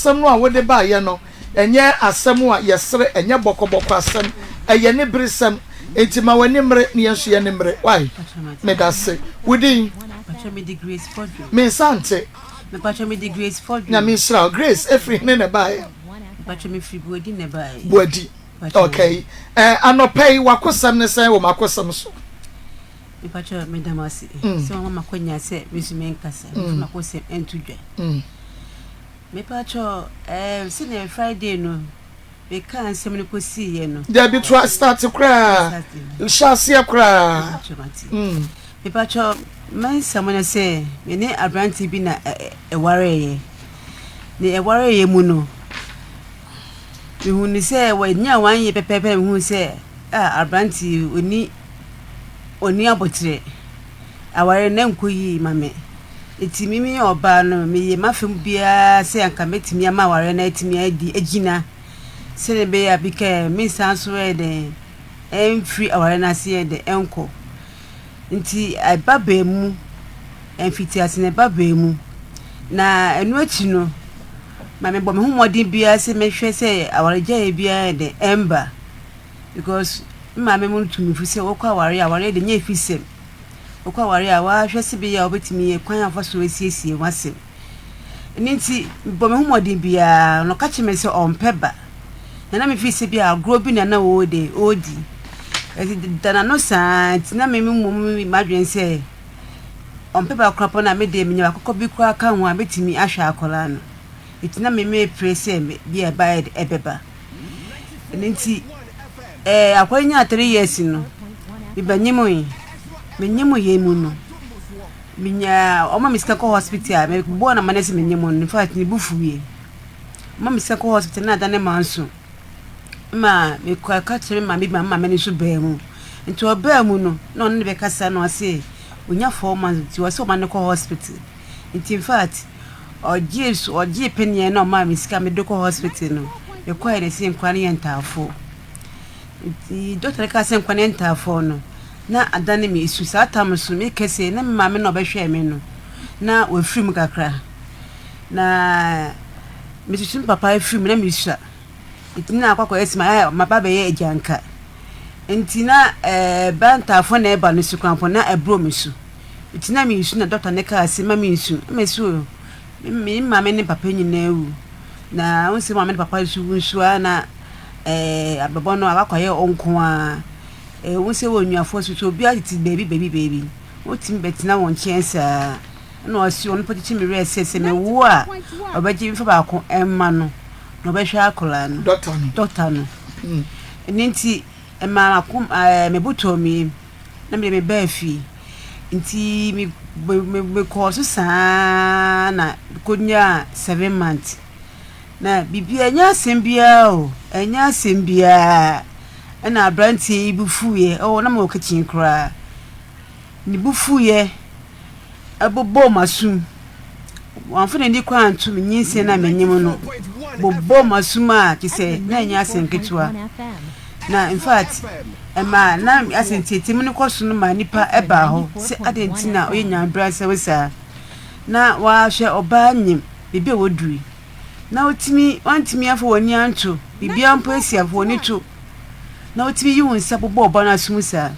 Asɛm no a wode baeɛ no, ɛnyɛ asɛm a yɛsere, ɛnyɛ bɔkɔbɔkɔ asɛm, ɛyɛ aniberesɛm. Enti ma w'ani mmere na yɛn nso yɛn ani mmere. Wai? Medase. Wo din? Me nsa nte. Nyame nhyira wo. Grace, ɛfiri hene na ɛbaeɛ? Boadi. Okay. Eh, anɔpa yi, w'akosɛm ne sɛn wɔ m'akosɛm so? Mepakyɛ meda mo ase sɛ moama m'akwanya sɛ me nso menkasa, memfa m'akosɛm nto dwa. Mepakyɛw ɛɛm sɛdeɛ Friday no me kaa nsɛm no kɔ sii yɛ no. Dabi to start koraa hyɛ aseɛ koraa. Mepakyɛw mate. Mepakyɛw me nsɛm no sɛ me ne aberanteɛ bi na ɛwareeɛ. Ne ɛwareeɛ mu no me hu no sɛ wanya one year pɛpɛɛpɛ na me hu sɛ ah aberanteɛ yi ɔnni ɔnni aboterɛ. Aware no ɛnkɔ yie ma me. Enti me meyɛ ɔbaa no, meyɛ m'afa mu biara sɛ anka mɛtumi ama awareɛ no atumi adi agyina sɛdeɛ ɛbɛyɛ a bi ka mensan nso ɛyɛ dɛn ɛmfiri awareɛ no ase yɛ dɛn ɛnkɔ. Nti ɛba baa mu, mfitiase no ɛba baa mu. Na ɛno akyi no, ma mebɔ me ho mmɔden biara sɛ mɛhwɛ sɛ awaregyaeɛ biara yɛ dɛn ɛmba because me maame mo tu me fo sɛ wokɔ awareɛ a, awareɛ deɛ nyɛ afisɛm. Wokɔ aware a, woahwɛ sɛbea a wobɛtumi kwan a wofa so asiesie w'asɛm. Ɛno nti, mebɔ me ho mmɔden biara na ɔka kyerɛ me sɛ ɔmpɛ ba. Na na mefiri sɛ bi a agorɔ bi na na ɔwɔ de ɔredi. Ɛti da n'ano saa nti na me mmom m'adwene sɛ ɔmpɛ ba koraa mpo na me deɛ menya akokɔ bi koraa ka ho a mɛtumi ahwɛ akwadaa no. Nti na me mepere sɛ bi a ɛba ɛbɛba. Ɛno nti, ɛɛ akwadaa yi nyaa three years no, mebɛnyemoe. Menyemoeɛ mu no, menyaa wɔma me sika kɔ hospital a, mebɔɔ no amanneɛ sɛ menyem no, in fact ne bo fuiɛ. Wɔma me sika kɔ hospital na adane manso. Ma mekɔ ka kyerɛ me maame bi ma me maame no nso baa mu. Nti ɔbaa mu no, na ɔne no bɛkasa na ɔse ɔnya 4 months nti ɔse ɔma no kɔ hospital. Nti in fact ɔgyee so ɔgyee paneɛ na ɔmaa me sika mede kɔ hospital no, mekɔɛ na ɛsɛ nkwadaa no yɛ ntaafoɔ. Nti doctor no kaa sɛ nkwadaa no yɛ ntaafoɔ no, na adane me su. Saa tam so meka sei na me maame na ɔbɛhwɛɛ me no, na wafiri mu kakra. Na mesusu me papa afiri mu na mesua. Nti na akɔ akɔyɛ sɛ maba abɛyɛ agyanka. Nti na ɛɛ ba ntaafoɔ na ɛba no so koraa mpo na ɛboro me so. Nti na meresu na dɔkta no kaa se mma mensu. Na mese o, me maame ne papa nyinaa awu. Na wohu sɛ maame ne papa nso wu nso a na eh, abrabɔ no akɔyɛ wo nko ara. Eh, wohu sɛ wɔ nnuafoɔ so so obiara tete baabi baabi baabi. Wotumi bɛtena wɔn nkyɛn saa. Ɛna ɔse ɔno mpo kyekye me werɛ sɛ sɛ mewo a ɔbɛgye mfa baako mma no na ɔbɛhwɛ akwadaa no. Dɔkta no. Dɔkta no. Ɛno nti ɛmaa m'akom ɛɛ me bo tɔɔ me yam. Na mede me baa fie. Nti me me mekɔɔ so saa ara na mekɔnyaa 7 months. Na biribiara ɛnyɛ asɛm biara o, ɛnyɛ asɛm biara. Ɛna aberanteɛ yi bo fuiɛ, oh na mewɔ kitchen koraa. Ne bo fuiɛ bobɔɔ m'asom. Wamfa n'ani koraa anto me nyinsɛn no a menyem no. Bobɔɔ m'asom a kyerɛ sɛ na ɛnyɛ asɛm ketewa. Na in fact, ɛmaa na asɛ nteateam no kɔ so no maa nnipa baa hɔ sɛ adɛn nti na ɔyɛ nyamebransɛm saa. Na wahwɛ ɔbaa nyem baabi a waduru yi. Na wotumi wantumi amfa w'ani anto biribiara mpo asi amfa w'ani to na wotumi yi wo nsa bobɔ ɔba no asom saa.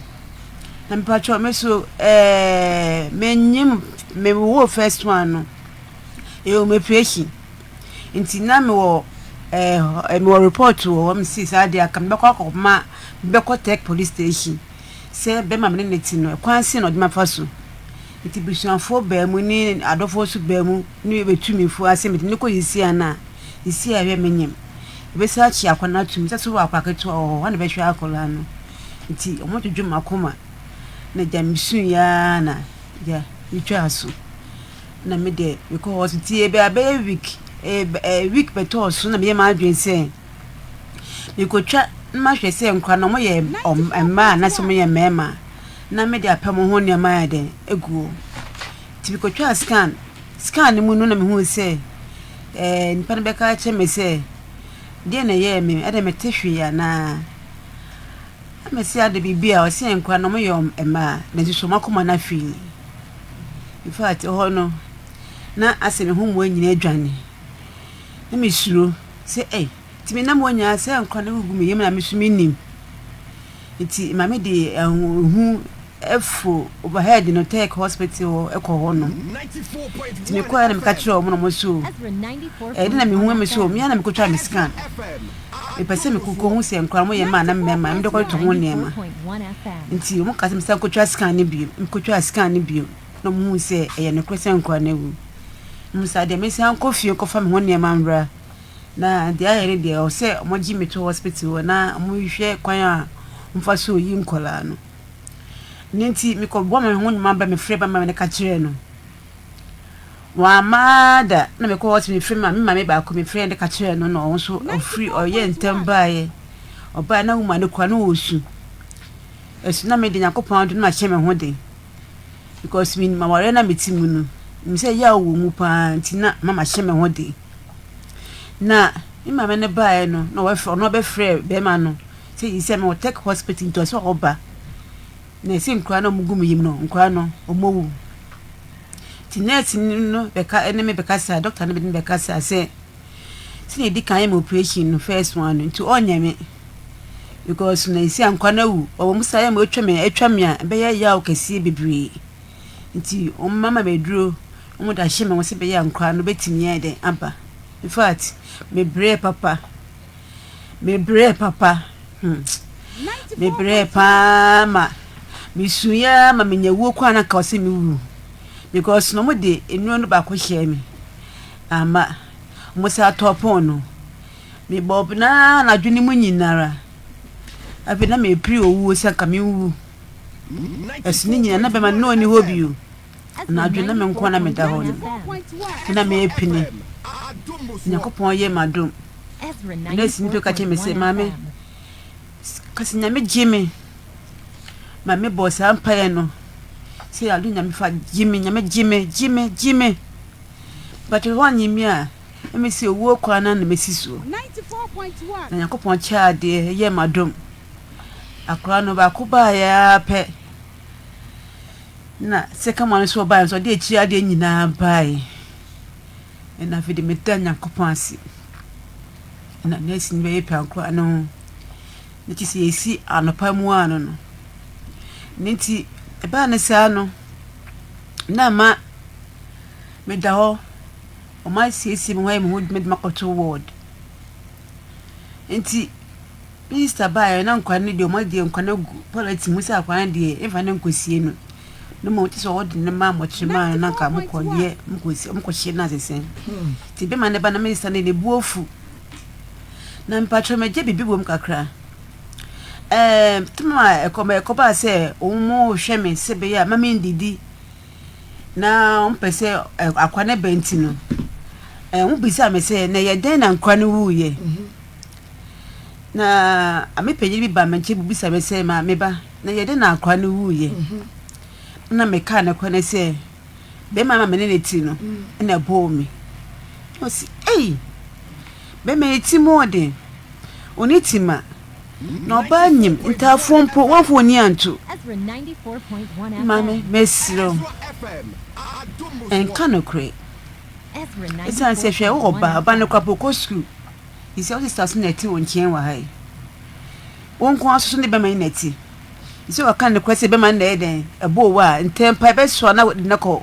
Na mepakyɛw me so ɛɛ menyem mewoo first one no ɛyɛ operation nti na mewɔ ɛɛ mewɔ report wɔ hɔ mesi saa deɛ aka mebɛkɔ akɔma mebɛkɔ tech police station sɛ bɛrima me ne ne te no ɛkwan sen na ɔde mafa so nti busuafoɔ baa mu ne adɔfoɔ nso baa mu ne bɛtu me fo ase mede ne kɔ sisi ana sisi a ɛhwɛ menyem ɛbɛsi akye akwa no atum sɛ so wɔ akwa ketewa wɔ hɔ hɔ na bɛhwɛ akwadaa no nti ɔmo dwodwo m'akoma na gya mesuiɛ ara na gya metwaa so na me deɛ mekɔ hɔ so nti ebe abɛyɛ week ɛɛ week bɛtɔɔ so na meyɛ m'adwene sɛ mekɔtwa na mahwɛ sɛ nkwadaa no ɔmo yɛ mmaa anaasɛ ɔmo yɛ mmarima na mede apɛ mo ho nneɛma ayɛ dɛn agu hɔ nti mekɔtwaa scan. Scan no mu no na mehuu sɛ ɛɛ nipa no bɛka akyerɛ me sɛ deɛ na ɛyɛɛ me ɛdɛ mete hwee anaa. Na mese ade biribi a ɔse nkwadaa no ɔmo yɛ mmaa nanso so ɔmo akoma no afiri. In fact ɛhɔ no na asɛ me ho mmoa nyinaa adwane. Na mesuro sɛ ei, nti menam hɔ nyinaa sɛ nkwa no gugu me yam na me nso mennim. Nti maame de ehu foro overhead no Tech hospital hɔ kɔ hɔ nom. Nti mekɔɛ na meka kyerɛɛ wɔn na wɔn so ɛyɛ de na mehu me so me ara na mekɔtwa me scan. Mepɛ sɛ mekɔkɔ hu sɛ nkwadaa mo yɛ mmaa na mmarima mede kɔtotɔ ho nneɛma. Nti wɔn ka sɛ mesan kɔtwa scan no bio. Mekɔtwa scan no bio na wɔn hu sɛ ɛyɛ nokorɛ sɛ nkwadaa no awu. Wɔn saa deɛ mesan kɔ fie kɔfa me ho nneɛma mmra. Na deɛ ayɛ no deɛ ɛwɔ sɛ wɔgye me to hospital hɔ na wɔhwehwɛ kwan a wɔfa so yi nkwadaa no. Ɛno nti mekɔbɔ me ho nnwuma ba mefrɛ ba ma me ka kyerɛɛ no. Wamma da na mekɔ hospital mefrɛ ma me maame baako mefrɛ no ka kyerɛɛ no na ɔno nso ɔfiri ɔyɛ ntɛm baeɛ. Ɔbaeɛ na woma no kura na ɔresu. Ɛso na mede Nyankopɔn adom na mahyɛ me ho den. Because menim awareɛ na mete mu no, menim sɛ yaw wɔ mu paa nti na ma mahyɛ me ho den. Na me maame no baeɛ no na ɔbɛfrɛ ɔno ɔbɛfrɛɛ bɛrima no sɛ yi sɛ mewɔ tech hospital nti ɔsɛ ɔba. Na ɛsɛ nkwadaa no a wɔgu me yam no nkwadaa no wɔawu. Nti nurse no bɛka ne me bɛkasa doctor no ne me bɛkasa sɛ sɛdeɛ ɛdi kan yɛ me operation no first one no nti ɔnyɛ me because na ɛsi a nkwadaa no awu ɔwɔ mu saa yɛ me atwa me atwa me a ɛbɛyɛ yaw kɛseɛ bebree. Nti wɔmama me aduro. Wɔde ahyɛ me ho sɛ ɛbɛyɛ a nkwadaa no bɛtumi ayɛ dɛn aba. In fact, mebrɛɛ papa. Mebrɛɛ papa. Hmm. Mebrɛɛ paa ma mesuiɛ ara ma menya wuo koraa na anka ɔsɛ mewu. Because na wɔde nnuro no baako hyɛɛ me. Amma. Wɔsan tɔɔ pon no. Mebɔɔ bena anadwo no mu nyinara. Afei na mepere owuo sɛ anka menwu. Ɛso ne nyinaa na bɛma no na ɔnni hɔ bio. Anadwo na me nko na meda hɔ no, na merepene. Nyankopɔn yɛ m'adom. Nurse no ka kyerɛ me sɛ, Maame, ka sɛ Nyame gye me. Ma mebɔɔ saa mpaeɛ no sɛ adom Nyame fa gye me, Nyame gye me, gye me, gye me. But woannye me a, ɛmi sɛ owuo kwan no na mesi soɔ. Na Nyankopɔn kyɛɛ adeɛ, yɛɛ m'adom. Akwadaa no baako baeɛ ara pɛ. Na second one nso ɔbaeɛ nso ɔde akyire adeɛ nyinaa baeɛ. Ɛna afei de meda Nyankopɔn ase. Na nurse no bɛyɛ piankora no ho. Ne ti sɛ yɛsi anɔpa mu ano no. Ne nti ɛbaa ne saa no, na ama meda hɔ. Wɔn asiesie me ho ayɛ me ho adwuma de makɔto ward. Nti Minista baeɛ na nkwadaa no deɛ wɔde nkwadaa no agu polythene mu sɛ akwadaa no deɛ yɛmfa no nkɔsie no na mmom kyerɛ sɛ wɔde no ma mmɔkyerema no na nka mokɔyɛ mokɔsie mokɔhye no asesɛn nti bɛma no ba na minista no ne bo afu na mpakyɛ magye biribi wɔ mu kakra ɛɛm tem a ɛkɔ ɛkɔbaa sɛ wɔn hwɛ me sɛ bɛyɛ a ma mendidi na wɔpɛ sɛ akwadaa no ba nti no ɛɛ wɔbisaa me sɛ na ɛyɛ dɛn na nkwadaa no wuiɛ. Na me panyin bi baa me nkyɛn bebisa me sɛ, Maame ba, na yɛ dɛn na akwadaa no wuiɛ? Ɛna mekaa nokorɛ no sɛ, bɛrima a me ne no te no na ɛbɔɔ me. Ɔsi, ei, bɛrima yi ti mu ɔden, ɔni ti ma, na ɔbaa nyim, ntaafoɔ mpo, wɔmfa wɔn ani anto. Maame, mesrɛ wo, nka nokorɛ. Ɛsiane sɛ hwɛ, wowɔ ba, ɔba no koraa mpo ɔkɔ sukuu. Nti wo sista so na ɛte wo nkyɛn wɔ ha yi. Wo nko ara so ne bɛma yi na ɛte. Nti wɔka no korɛ sɛ bɛma no na ɛyɛ dɛn ɛbɔ wo a ntɛm pa ɛbɛsoa na wode no kɔ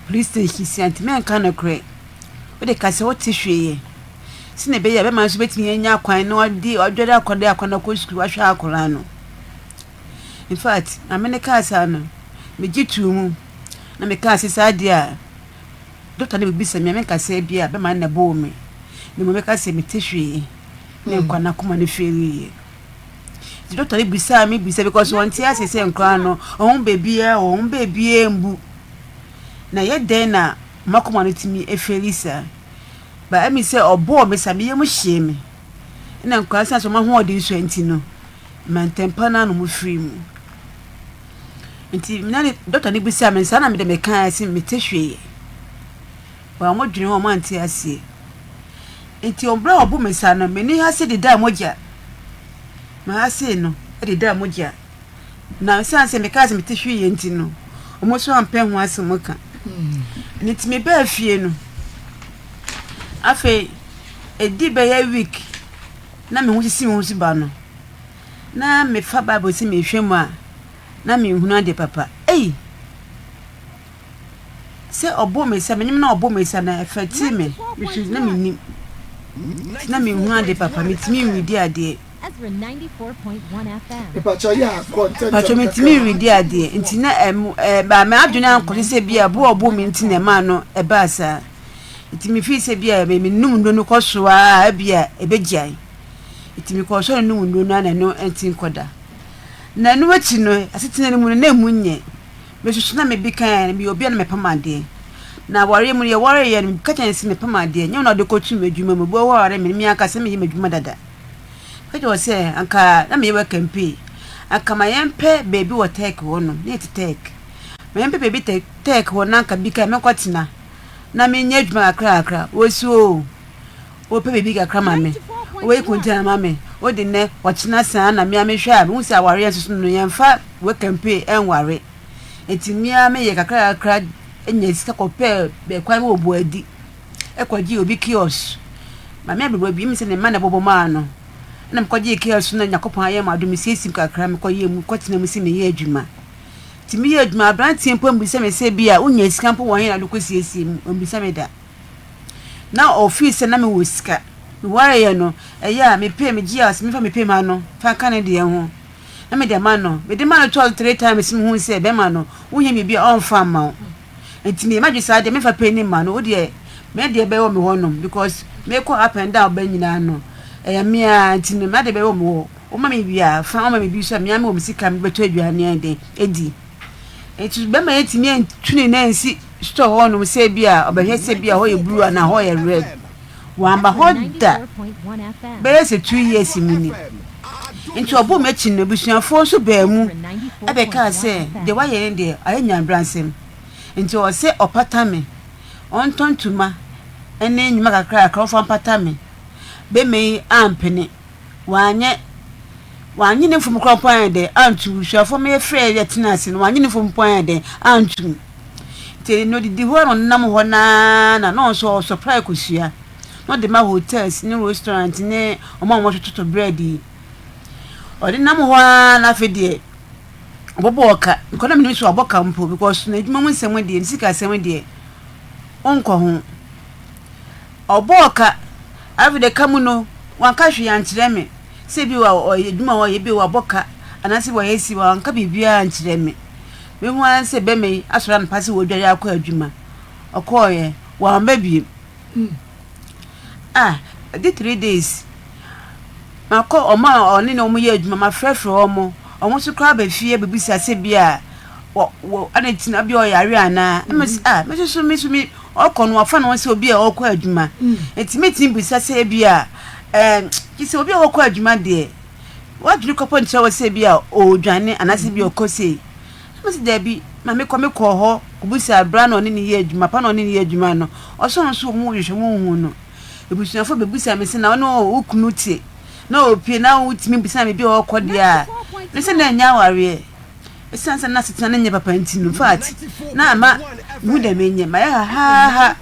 police station sia nti mɛnka no korɛ. Wode ka sɛ wote hwee yɛ. Sɛnea ɛbɛyɛ a bɛma nso bɛtumi anya kwan na ɔde ɔdware akɔ de akɔ no akɔ sukuu ahwɛ akwadaa no. In fact, maame no kaa saa no, megye too mu na mekaa sɛ saa deɛ a Dɔkta no bebisa me a, menka sɛ ebia bɛma no na ɛbɔɔ me, na mmom mɛka sɛ mete hwee ne nkwa no akoma no firiiɛ. Nti dɔkta no bisaa me bisa because wɔnte ase sɛ nkwadaa no wɔn baabiara wɔ wɔn baabiara mbu. Na ɛyɛ dɛn na wɔn akoma no tumi efeeli saa? Ba ɛmi sɛ ɔbɔɔ me saa me yam hyee me. Ɛna nkwadaa sɛ wɔn ahoɔden sua nti no, ma ntɛmpa no ano wɔn firi mu. Nti na ne dɔkta no bisaa me saa na mede mekaeɛ sɛ mete hwee. Wɔn a wɔdwene ho wɔn ante aseɛ. Nti wɔn berɛ a wɔbu me saa no, m'ani ha se dedaa mogya. Me ha sei no dedaa mogya. Na ɛsiane sɛ mekaa sɛ mete hwee nti no, wɔn nso ampɛ ho asɛm ka. Nti mebaa fie no, afei. Ɛdi bɛyɛ week na me ho sisi me ho so ba no, na mefa Bible sɛ mehwɛ mu a, na menhunu adeɛ papa. Ei! Sɛ ɔbɔ me sa, menim na ɔbɔ me sa na ɛfɛtee me, me so na mennim. Nti na menhunu adeɛ papa, mentumi nredi adeɛ. Mpakyɛ mentumi nredi adeɛ nti na ɛmu ɛɛ m'adwene ankɔ so sɛ bi a bo a ɔbɔ me nti na ɛmaa no ɛbaa saa. Nti mefii sɛ bi a menum nnuro no kɔ so ara a ebi a ɛbɛgyae. Nti mekɔɔ so nom nnuro no ara na ɛno nti nkɔda. Na ɛno akyi no, asetena no mu no na ɛmu nyɛ. Mesusu na mebi kan meyɛ obi a na mepam adeɛ. Na awareɛ mu no yɛwareeɛ no meka kyerɛ no sɛ mepam adeɛ. Nyɛ wo na wode kɔto m'adwuma mu. Obi wɔ hɔ a ɔware me no me ankasa meyɛ m'adwuma dada. Meka kyerɛ wɔ sɛ anka na meyɛ work and pay. Anka ma yɛmpɛ baabi wɔ Turkey hɔnom. Na yɛte Turkey. Ma yɛmpɛ baabi Turkey hɔ na anka bi kan menkɔtena. na menyɛ adwuma kakrakra. Wɔsi oo, wopɛ biribi kakra ma me, woyi container ma me, wode nnɛ, ɔkyena saa na me ara mehwɛ a, mehu sɛ awareɛ nso so no, yɛmfa work and pay nware. Nti me ara meyɛ kakrakra nya sika kɔpɛɛ kwan bi wɔ Boadi kɔgyee obi kiosk. Maame aberewa bi, mehu sɛ ne mma na ɛbobɔ maa no. Ɛna mekɔgyee kiosk no na Nyankopɔn ayɛ me adom, mesiesie mu kakra, mekɔyɛɛ mu, kɔtena mu sɛ meyɛ adwuma. Nti meyɛ adwuma, aberanteɛ mpo ammisa me sɛ bi a wonya sika mpo wɔ he na wode kɔsiesie mu, ɔmmisa me da. Na ɔfii sɛ na mewɔ sika. Mewareeɛ no, ɛyɛ a mepɛ, megye a ɔse memfa me pɛ ma no, fa nka ne deɛ ho. Na mede ama no. Mede maa no tɔɔ so three times mehuu sɛ bɛrima no, wohia biribi a ɔmfa mma wo. Nti meyɛ m'adwene saa deɛ memfa pɛ ni mma no, wo deɛ me deɛ bɛwɔ me hɔnom because mekɔ up and down ba nyinaa no, ɛyɛ me ara nti no m'adeɛ bɛwɔ me hɔ. Woma me bi a, fa, woma me bi nso a, me ara mewɔ me sika a mede bɛtɔ aduane ayɛ dɛn adi. Nti bɛrima yi antumi antu ne nan ansi store hɔnom sɛ bi a ɔbɛhwɛ sɛ bi a hɔ yɛ blue anaa hɔ yɛ red. Wamba hɔ da bɛyɛ sɛ 2 years mu ni. Nti ɔbɔɔ m'akyi no, abusuafoɔ nso baa mu bɛkaa sɛ deɛ wayɛ no deɛ ayɛ nyamebransɛm. Nti ɔwɔ sɛ ɔpata me, ɔntɔ ntoma ne nnwuma kakrakra ɔmfa mpata me. Bɛrima yi ampene. Wanyɛ, wannye ne mfom koraa mpo anyɛ dɛn anto mu. Busuafoɔ ma yɛfrɛɛ yɛ tenaa ase no, wannye ne mfom mpo anyɛ dɛn anto mu. Nti no ɔdidi hɔ na ɔnenam hɔ no ara na na ɔno nso ɔsupply kosua na ɔde ma hotels ne restaurant ne wɔn a wɔtototo bread yi. Ɔde nam hɔ ara na afei deɛ ɔbɔbɔɔ ka. Nkwadaa na menim sɛ wabɔ ka mpo because n'adwuma mu nsɛm deɛ, ne sikasɛm deɛ, wonkɔ ho. Ɔbɔɔ ka, afei de ka mu no, wanka hwee ankyerɛ me sɛ bi wa ɔyɛ adwuma a ɔyɛ bi wabɔ ka anaasɛ wayɛ si wanka biribiara ankyerɛ me. Mehu ara sɛ bɛrima yi asɔre anɔpa sɛ wɔdware akɔ adwuma. Ɔkɔɔeɛ, wamba bio. Ah, ɛdi 3 days. Makɔ wɔn a ɔne ne wɔn yɛ adwuma, mafrɛfrɛ wɔn. Wɔn nso koraa aba fie abɛbisa sɛ bi a wɔ wɔ adɛn nti na bi a ɔyare anaa. Ɛna mese ah, me nso so me nso me ɔkɔ no wafa ne ho sɛ obi a ɔrekɔ adwuma. Nti mɛtumi bisa sɛ ebi a ɛɛ gye sɛ obi a ɔrekɔ adwuma deɛ, w'adwene kɔpɔ nkyerɛ wo sɛ ebi a ɔredwane anaasɛ ebi a ɔkɔ sei. Ɛna mese daabi, ma mekɔ mekɔɔ hɔ kɔbisaa bra na ɔne ne yɛ adwuma, papa na ɔne ne yɛ adwuma no, ɔse ɔno nso wɔn hwehwɛ wɔn nhu no. Abusuafo bebisa me sɛ na wo ne wo kunu te na opue na wotumi bisa me baabi a ɔrekɔ deɛ a, me sɛ na ɛnyɛ awareɛ. Esiane sɛ na asetena no nyɛ papa nti no, in fact, na ama mehu dɛ menyɛ. Mayɛ hahaaha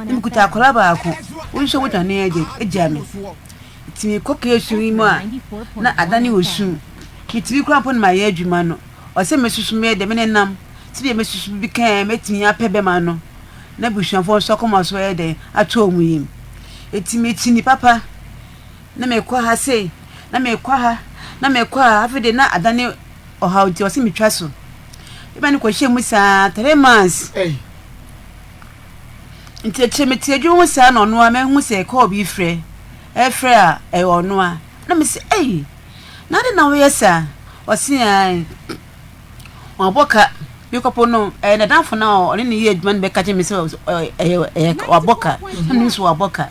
na mekuta akwadaa baako, wo nso wodwane agya agya me. Nti mekɔ keesu yi mu a, na adane osu. Metumi koraa mpo na mayɛ adwuma no. Ɔsɛ mesusu meyɛ dɛ me nenam sɛdeɛ mesusu bi kae mɛtumi apɛ bɛma no. N'abusuafoɔ nso akoma so ayɛ dɛn ato wɔn yam. Enti mekyini papa, na mekɔ ha sei, na mekɔ ha, na mekɔ ha. Afei deɛ na adane ɔhaw nti ɔse metwa so. Bɛma no kɔhyɛɛ mu saa 3 months. Nti akyire mete adwuma mu saa na ɔno ara mahu sɛ call bi frɛ, ɛfrɛ a ɛyɛ ɔno a. Na mese ei, na adɛn na woyɛ saa? Ɔse ae. Wabɔ ka. Me kɔpo no, ɛyɛ n'adamfo no a ɔne no yɛ adwuma no bɛka kyerɛ me sɛ ɛyɛ ɛyɛ wabɔ ka. Na menim sɛ wabɔ ka.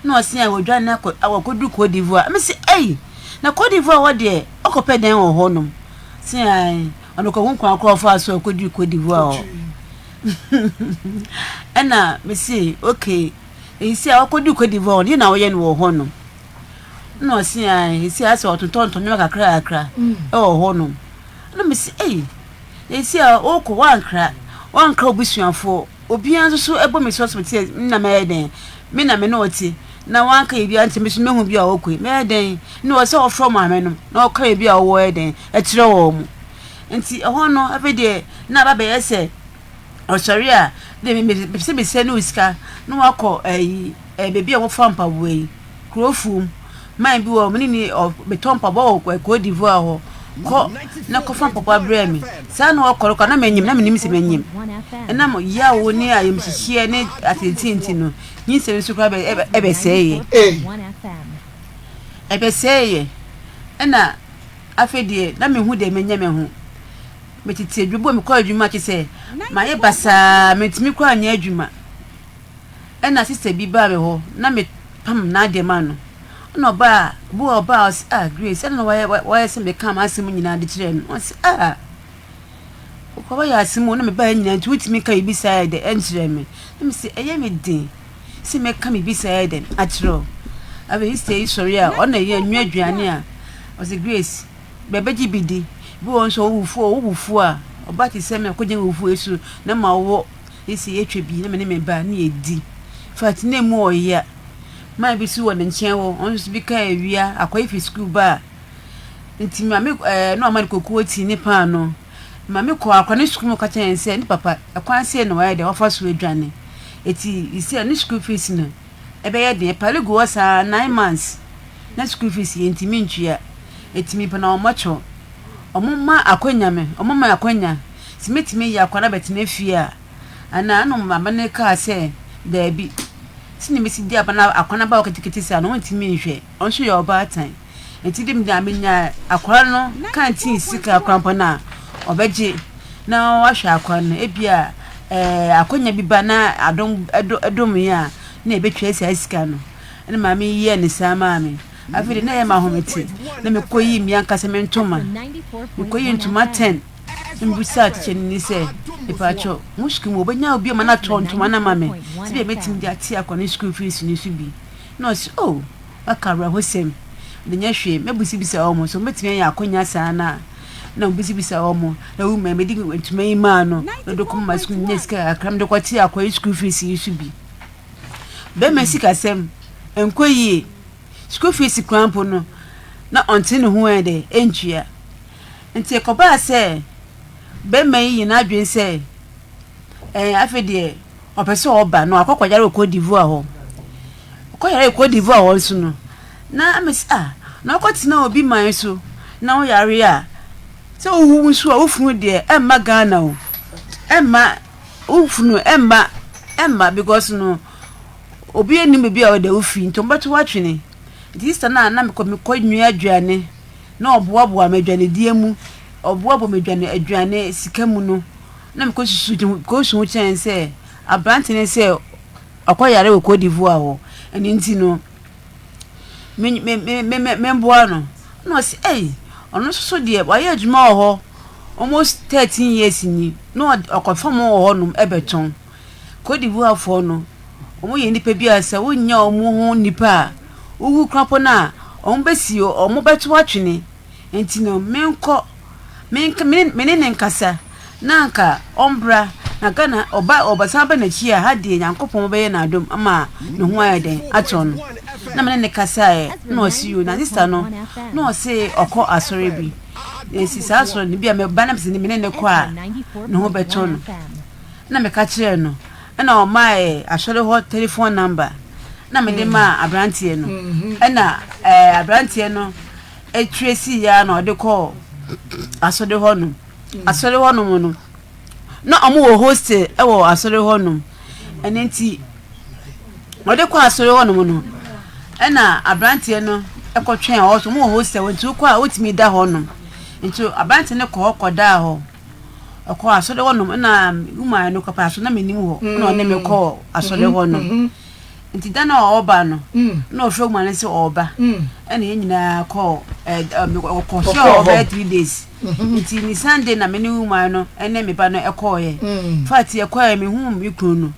Na ɔse a wɔdwane akɔ wakɔduru Cote d'Ivoire. Mese ei, na Cote d'Ivoire hɔ deɛ ɔkɔpɛ dɛn wɔ hɔnom? Se ae, ɔno kɔhu kwan korɔ ɔfaa so a ɔkɔduru Cote d'Ivoire hɔ. Ɛna mese okay, ɛsi a ɔkɔduru Cote d'Ivoire hɔ no, deɛ na ɔyɛ no wɔ hɔnom? Ɛna ɔse ae, ɛsi a asɛ ɔtontɔntɔn nneɛma kakra kakra ɛwɔ hɔnom. Ɛna mese ei, na ɛsi a wokɔ woankra, woankra w'abusuafoɔ, obiara nso so ɛbɔ me suasua te sɛ me na mɛyɛ dɛn, me na me ne wo te. Na wanka biribiara nkyerɛ me nso mehu bi a ɔkɔ yi, mɛyɛ dɛn? Ɛnna ɔwɔ sɛ ɔfrɛ maame no na ɔka baabi a ɔwɔ yɛ dɛn kyerɛ wɔn. Nti ɛhɔ no afei deɛ na aba bɛyɛ sɛ ɔsɔre a deɛ mepɛ sɛ mesɛne wo sika na wakɔ ayi baabi a wɔfa mpaboa yi, Kurofuom. Man bi wɔ hɔ, me ne ne ɔ metɔ mpaboa wɔ Cote d'Ivoire hɔ. Kɔ na kɔfa mpaboa brɛ me. Saa na ɔkɔ no koraa na manyim, na menim sɛ manyim. Ɛnam yaw ne ayamhyehyeɛ ne ateetee nti no, nyinsɛn nso koraa bɛ ɛbɛsɛeɛ. Ɛbɛsɛeɛ. Ɛna afei deɛ na menhu deɛ menyɛ me ho. Metete adwuma, mekɔ adwuma kyerɛ sɛ mayɛ basaa, mentumi koraa nyɛ adwuma. Ɛna sista bi baa me hɔ na me pam n'adeɛ maa no. Ɛna ɔbaa, obi wɔ hɔ ɔbaa ɔse ah Grace adɛn na wayɛ wayɛ sɛ meka m'asɛm nyinaa de kyerɛɛ no. Ɔse ah wokɔ wayɛ asɛm o na mebaeɛ nyinaa nti wontumi nka biribi saa yɛ dɛ ɛnkyerɛ me. Na mese ɛyɛ me den sɛ mɛka biribi saa yɛ dɛn akyerɛ wo. Afei sista yi sɔre a ɔno na ɛyɛ nwa aduane a ɔse Grace bɛbɛgye bi di. Bi wɔ hɔ nso ɔwɔ fufuo ɔwɔ fufuo a ɔba te sɛ me a ɔkɔgyina fufuo so na ma ɔwɔ Ese yɛtwa bi na me ne me ba ne yɛdi. Infact na emu ɔya. Man bi nso wɔ ne nkyɛn hɔ, ɔno nso bi ka awia, akwadaa fi sukuu ba a, nti maame ɛɛ na wama no kokuo tea ne paano. Maame kɔɔ akwadaa no sukuu mu ka kyerɛɛ no sɛ ne papa ɛkwan sei na wayɛ dɛ wafa so adwane. Eti seesei ne sukuu fees no ɛbɛyɛ den. Ɛpale gu hɔ saa 9 months na sukuu fees yɛntumi ntua. Eti mepɛ na wɔmmɔkyɛw. Wɔmma akwanya me, wɔmma me akwanya sɛ mɛtumi ayi akwadaa no abɛtena fie a, anaa? Ɛna maame no kaa sɛ, Daabi, sɛdeɛ mɛsi de aba no akwadaa no aba hɔ ketekete saa no, ɔntumi nhwɛ. Ɔno nso yɛ ɔbaatan. Nti de menya menya akwadaa no kanteen sika koraa mpo no a, ɔbɛgye na wahwɛ akwadaa no. Ebia ɛɛ akwanya bi ba na adom ɛdom yɛn a, na yɛbɛtua saa sika no. Ɛna maame yi yɛɛ ne saa maa me. Afei de, na ɛyɛ me ahomete na mikoyii me ankasa me ntoma. Mikoyii ntoma ten na mibisaa tikyani no sɛ, Mepakyɛw, mo sukuu mu wobenya obi ama no atɔ ntoma no ama me sɛnea metumi de ate akɔ ne sukuu fees no so bi? Na ɔse, Oh, woaka awerɛhosɛm. Menyɛ hwee. Mɛbisabisa wɔn sɛ wɔbetumi anya akwannya saa no a. Na wɔbisabisa wɔn, na wohu mede ntoma yi maa no, na ɔde kɔma sukuu no, nya sika kakra mede kɔte akɔ sukuu fees yi so bi. Bɛrima sikasɛm nkɔ yie. Sukuu fees koraa mpo no, na ɔnte ne ho ɛ dɛ ɛntua. Nti ɛkɔbaa sɛ bɛrima yi yɛ n'adwene sɛ ɛɛ afei deɛ ɔpɛ sɛ ɔba na wakɔ akɔyare wɔ Cote d'Ivoire hɔ. Ɔkɔyare wɔ Cote d'Ivoire hɔ nso no, na mese ah, na ɔkɔtena obi man so na woyare a, sɛ wowu nso a wo funu deɛ ɛmma Ghana o, ɛmma wo funu ɛmma ɛmma because no obi nnim baabi a ɔda wo fi nti wɔbɛto wo atwene. Nti sister no a na mekɔ mekɔ nua aduane na ɔboaboa me aduanedie mu, ɔboaboa me aduane aduane sika mu no, na mekɔ susu kɔ su ho kyerɛ no sɛ aberante no sɛ ɔkɔ yare wɔ Cote d'Ivoire hɔ, ɛno nti no me me me me memboa no. Na ɔse ei ɔno nso so deɛ wayɛ adwuma wɔ hɔ almost 13 years ni na ɔkɔfa mo wɔ hɔnom ɛbɛtɔn. Cote d'Ivoirefoɔ no, wɔyɛ nnipa bi a sɛ wonnya wɔn ho nnipa a, wowu koraa mpo no a, wɔbɛsi wɔbɛto atwene. Nti no, menkɔ, menka, me ne me ne no nkasa na anka ɔmbra na Ghana ɔba ɔbɛsan ba n'akyi a, ha deɛ Nyankopɔn bɛyɛ no adom ama ne ho ayɛ dɛn atɔ no. Na me ne no kasaeɛ na ɔse yoo, na sista no na ɔse ɔkɔ asɔre bi. Nti saa asɔre no bi a meba na mesɛ me ne no kɔ a, ne ho bɛtɔ no. Ɛna meka kyerɛɛ no, ɛna ɔmaa asɔre hɔ telephone number na mede mm. maa aberanteɛ no. Mm-hmm. Ɛna ɛɛ aberanteɛ no tracy ya na ɔde kɔɔ asɔre hɔ nom. Mm. Asɔre hɔ nom no, na wɔn wɔ hostel ɛwɔ asɔre hɔ nom. Ɛno nti ɔde kɔ asɔre hɔ nom no, ɛna aberanteɛ no ɛkɔtwɛn hɔ so wɔn wɔ hostel nti wokɔ a wotumi da hɔ nom. Nti aberanteɛ no kɔ hɔ kɔdaa hɔ. Ɔkɔɔ asɔre hɔ nom na woman no kɔpɛ aso na menim hɔ na ɔne me kɔɔ asɔre hɔ nom. Nti da no a ɔba no na ɔfrɛ woman no sɛ ɔba ɛna yɛn nyinaa kɔɔ ɔkɔ so a ɔbɛyɛ 3 days. Nti ne Sunday na me ne woman no ɛne me ba no ɛkɔɔyɛ. Fact yɛkɔɔyɛ mehu me kunu no